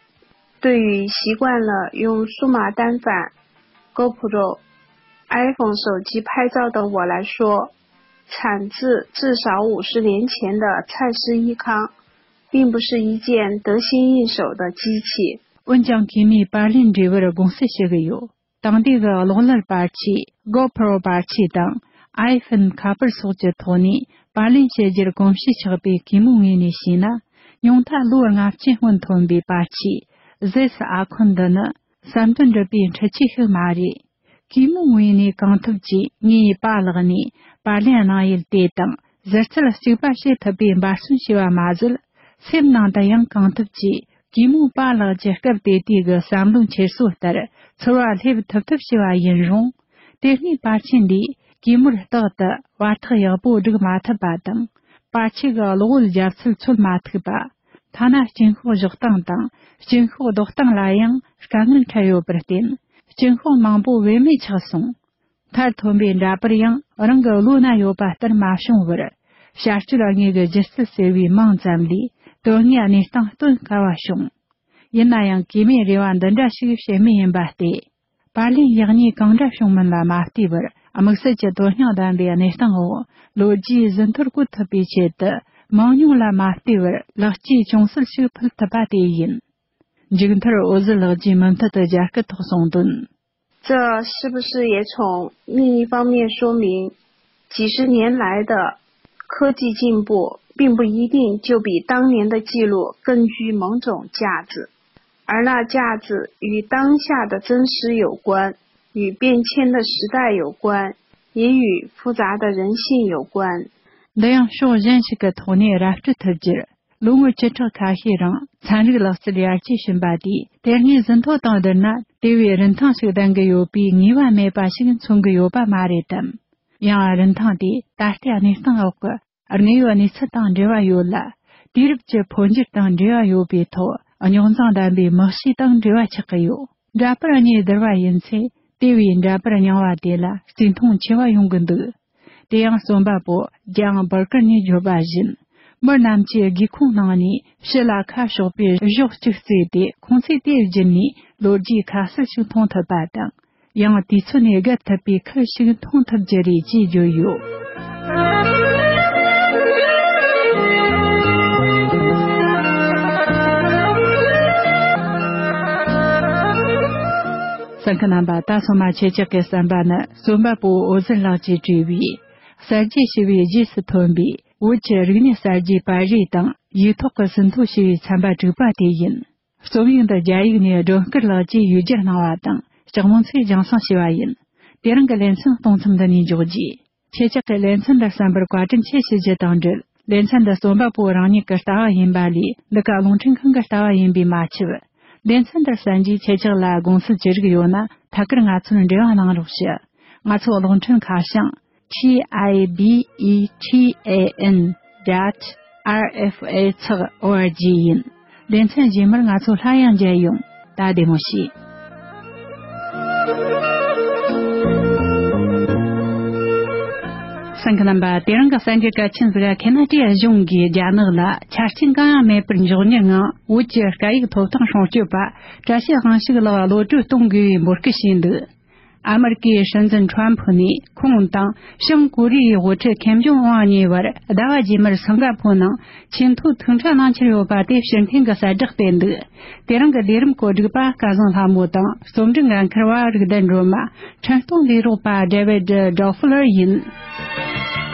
对于习惯了用数码单反、GoPro、iPhone 手机拍照的我来说，产自至少五十年前的蔡司一康，并不是一件得心应手的机器。 འོན་ཀྱང་གུས་མོས་པར་ལེན་འབྲས་བུར་དགོངས་སེལ་ཞུ་གི་ཡོད། དེང་དུས་ཀྱི་གློག་ཀླད་པར་ཆས། GoPro་པར་ཆས་དང་iPhone་ཁ་པར་སོགས་ཀྱི་ཐོག་ནས་པར་ལེན་བྱེད་རྒྱུར་གོམས་གཤིས་ཆགས་པའི་གུས་མོའི་ངོས་ནས་བཤད་ན། ཉུང་མཐའ་ལོ་ལྔ་བཅུའི་སྔོན་ཐོན་པའི་པར་ཆས་ཟེ་སི་ཨ་ཁོན་འདི་ནི་བསམ་དོན་འགྲུབ་པའི་འཕྲུལ་ཆས་ཤིག་མ་རེད། གུས་མོའི་ངོས་ནས་གང་ཐུབ་ཀྱིས་ངའི་པཱ་ལགས་ནས་པར་ལེན་གནང་ཡུལ་དེ་དང་ཟུར་བཅད་གཅིག་པ་བྱེད་ཐུབ་པའི་འབད་བརྩོན་བྱས་པ་མ་ཟད། སེམས་ནང་དུ་ཡང་གང་ཐུབ་ཀྱིས་གུས་མོའི་པཱ་ལགས་ཀྱི་སྐབས་དེ་དུས་ཀྱི་བསམ་བློའི་འཁྱེར་སོ་ལྟར་ཚོར་བ་སླེབས་ཐུབ་ཐུབ་བྱས་པ་ཡིན་རུང་། དེ་སྔའི་པར་ཆས་འདིས་གུས་མོར་རྟག་ཏུ་བར་ཐག་ཡག་པོ་སྒྲིག་མ་ཐུབ་པ་དང་། པར་ཆས་ཀྱི་གློག་འོད་རྒྱབ་ཚད་འཚོལ་མ་ཐུབ་པ། ཐ་ན་སྐྱིན་ཤོག་བཞག་སྟངས་དང་སྐྱིན་ཤོག་བསྡོག་སྟངས་ལ་ཡང་དཀའ་ངལ་འཕྲད་ཡོད་པར་བརྟེན། སྐྱིན་ཤོག་མང་པོ་བེད་མེད་ཆགས་སོང་། མཐར་ཐོན་པའི་འདྲ་པར་ཡང་རང་གི་བློ་ན་ཡོད་པ་ལྟར་མ་བྱུང་བར། བྱ་སྤྱོད་དངོས་ཀྱི་སྒྱུ་རྩལ་ཟེར་བའི་མིང་ཙམ་ལས་དོན་དངོས་གནས་སྟངས་སྟོན་དཀའ་བ་བྱུང་། ཡིན་ན་ཡང་གེགས་མེད་རེ་བ་འདི་འདྲ་ཞིག་བྱེད་མུས་ཡིན་པ་སྟེ། པར་ལེན་ཡག་ཉེས་གང་འདྲ་བྱུང་མིན་ལ་མ་ལྟོས་པར། དམིགས་བསལ་གྱི་དོན་སྙིང་ལྡན་པའི་གནས་སྟངས་འོག་ལོ་རྒྱུས་ཟིན་ཐོར་བཀོད་ཐུབ་པའི་ཆེད་དུ། མང་ཉུང་ལ་མ་ལྟོས་པར་ལེགས་སྐྱེས་ཅུང་ཟད་ཞིག་ཕུལ་ཐུབ་པ་དེ་ཡིན། མཇུག་མཐར་འོད་ཟེར་ལགས་ཀྱིས་མུ་མཐུད་དུ་རྒྱ་སྐད་ཐོག་གསུངས་དོན། 这是不是也从另一方面说明，几十年来的科技进步，并不一定就比当年的记录更具某种价值，而那价值与当下的真实有关，与变迁的时代有关，也与复杂的人性有关。 འདི་ཡང་ཕྱོགས་གཞན་ཞིག་གི་ཐོག་ནས་ར་སྤྲོད་ཐུབ་རྒྱུར། ལོ་ངོ་བཅུ་ཕྲག་ཁ་ཤས་རིང་ཚན་རིག་ལག་རྩལ་ཡར་རྒྱས་ཕྱིན་པ་དེས་དེ་སྔའི་ཟིན་ཐོ་དང་བསྡུར་ན། དེ་བས་རིན་ཐང་ཞིག་ལྡན་གྱི་ཡོད་པའི་ངེས་པ་མེད་པ་ཞིག་མཚོན་གྱི་ཡོད་པ་མ་རེད་དམ། ཡང་རིན་ཐང་དེ་ད་ལྟའི་གནས་སྟངས་འོག་གི་དངོས་ཡོད་གནས་ཚུལ་དང་འབྲེལ་བ་ཡོད་ལ། དུས་རབས་ཀྱི་འཕོ་འགྱུར་དང་འབྲེལ་བ་ཡོད་པའི་ཐོག་རྙོག་འཛིང་ལྡན་པའི་དམིགས་བྱའི་སྟེང་འབྲེལ་བ་ཆགས་ཀྱི་ཡོད། འདྲ་པར་གཉིས་བསྡུར་བ་ཡིན་ཚེ། དེ་བས་འདྲ་པར་རྙིང་བ་དེ་ལ་བརྩི་མཐོང་ཆེ་བ་ཡོང་གི་འདུག། དེ་ཡང་རྩོམ་པ་པོ་ཇང་བར་ཀར་ནས་བརྗོད་པ་བཞིན། མི་རྣམས་ཀྱིས་སྒེའུ་ཁུང་ནང་ནས་ཕྱི་ལ་ཁ་ཕྱོགས་པའི་གཞོགས་གཅིག་བརྩིས་ཏེ། ཁོང་ཚོས་དེ་བརྒྱུད་ནས་ལོ་རྒྱུས་ཁ་གསལ་ཞིག་མཐོང་ཐུབ་པ་དང་། ཡང་དུས་ཚོད་ནས་བརྒལ་ཐུབ་པའི་ཁུལ་ཞིག་མཐོང་ཐུབ་རྒྱུ་རེད་ཅེས་བརྗོད་ཡོད། གསན་མཁན་རྣམ་པ། ད་སོ་མ་ཁྱེད་ཅག་གི་གསན་པ་ནི་རྩོམ་པ་པོ་འོད་ཟེར་ལགས་ཀྱིས་བྲིས་པའི། གསར་བརྗེ་ཞེས་པའི་རྗེས་སུ་ཐོན་པའི་བོད་ཀྱི་རིག་གནས་གསར་བརྗེའི་པར་རིས་དང་ཡིག་ཐོག་གི་ཟིན་ཐོ་ཞེས་པའི་ཚན་པ་དྲུག་པ་དེ་ཡིན། རྩོམ་ཡིག་འདི་རྒྱ་ཡིག་ནས་སྒྲོལ་དཀར་ལགས་ཀྱིས་ཡིག་སྒྱུར་གནང་བ་དང་། ལྕགས་མོ་མཚོས་རྒྱང་སྲིང་བྱས་པ་ཡིན། དེ་རིང་གི་ལེ་ཚན་གཏོང་མཚམས་འདི་ནས་འཇོག་རྒྱུ། ཁྱེད་ཅག་གིས་ལེ་ཚན་འདི་གསན་པར་བཀའ་དྲིན་ཆེ་ཞུ་རྒྱུ་དང་འབྲེལ། ལེ་ཚན་འདི་རྩོམ་པ་པོ་རང་ཉིད་ཀྱི་ལྟ་བ་ཡིན་པ་ལས། འདི་ག་རླུང་འཕྲིན་ཁང་གི་ལྟ་བ་ཡིན་པས་མ་ཆད། ལེ་ཚན་འདིར་གསན་རྒྱུའི་ཁྱེད་ཅག་ལ་དགོངས་སེལ་ཅི་རིགས་ཡོད་ན། ཐད་ཀར་ང་ཚོར་འབྲེལ་བ་གནང་རོགས་ཞུ། ང་ཚོའི་གློག་འཕྲིན་ཁ་བྱང་T I B E T A N dot R F A ཚེག O R G ཡིན། ལེ་ཚན་རྗེས་མར་ང་ཚོ་སླར་ཡང་མཇལ་ཡོང་། ད་བདེ་མོ་བྱོས། གསན་མཁན་རྣམ་པ། དེ་རིང་གི་གསར་འགྱུར་གལ་ཆེན་ཟིག་ག་ཁེ་ན་ཌའི་གཞུང་གིས་རྒྱ་ནག་ལ་ཆ་རྐྱེན་གང་ཡང་མེད་པར་མགྱོགས་མྱུར་ངང་བོད་ཀྱི་སྐད་ཡིག་ཐོབ་ཐང་སྲུང་སྐྱོབ་པ་བཀྲ་ཤིས་དབང་ཕྱུག་ལགས་གློད་གྲོལ་གཏོང་དགོས་པའི་འབོད་སྐུལ་བྱས་འདུག། ཨ་མེ་རི་ཀའི་སྲིད་འཛིན་ཁྲོམ་ཕུ་ནས་ཁོང་དང་བྱང་ཀོ་རི་ཡའི་དབུ་ཁྲིད་ཁེམ་ཇོང་ཨུན་གཉིས་བར་ཟླ་བ་རྗེས་མར་སིང་ག་ཕོར་ནང་ཆེས་མཐོའི་ཐུག་འཕྲད་གནང་འཆར་ཡོད་པ་དེ་ཕྱིར་འཐེན་གྱི་གསལ་བསྒྲགས་སྤེལ་འདུག། དེ་རིང་གི་ལས་རིམ་གོ་སྒྲིག་པ་སྐལ་བཟང་ལྷ་མོ་དང་རྩོམ་སྒྲིག་འགན་འཁུར་བ་རིག་ལྡན་སྒྲོལ་མ། འཕྲིན་གཏོང་ལས་རོགས་པ་ཌེ་ཝིད་ཌོ་ཕུ་ལར་ཡིན།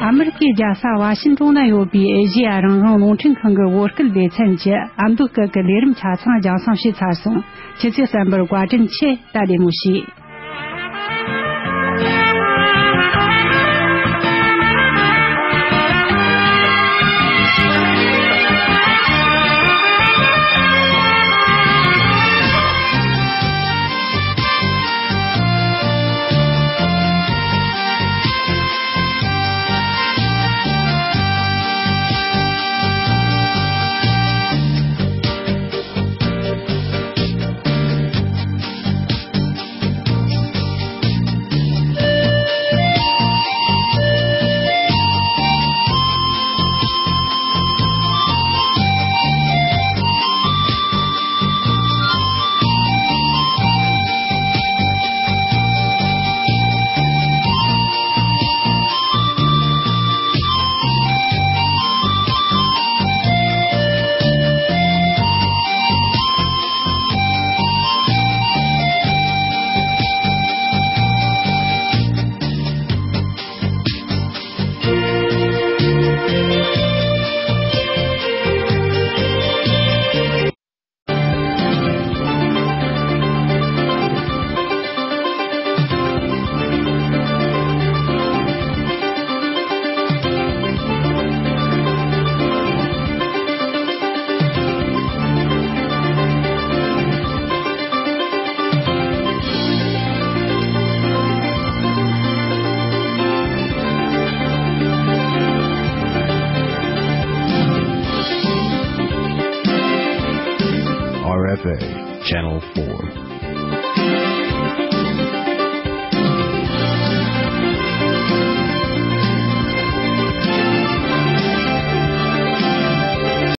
ཨ་མེ་རི་ཀའི་རྒྱལ་ས་ཝ་ཤིན་ཀྲོན་ན་ཡོད་པའི་ཨེ་ཤེ་ཡ་རང་དབང་རླུང་འཕྲིན་ཁང་གི་བོད་སྐད་སྡེ་ཚན་གྱི་ཨ་མདོ་སྐད་ཀྱི་ལས་རིམ་ཆ་ཚང་རྒྱང་སྲིང་བྱས་ཚར་སོང་། ཁྱེད་ཚོས་གསན་པར་བཀའ་དྲིན་ཆེ། ད་བདེ་མོ་བྱོས། R F A Channel four.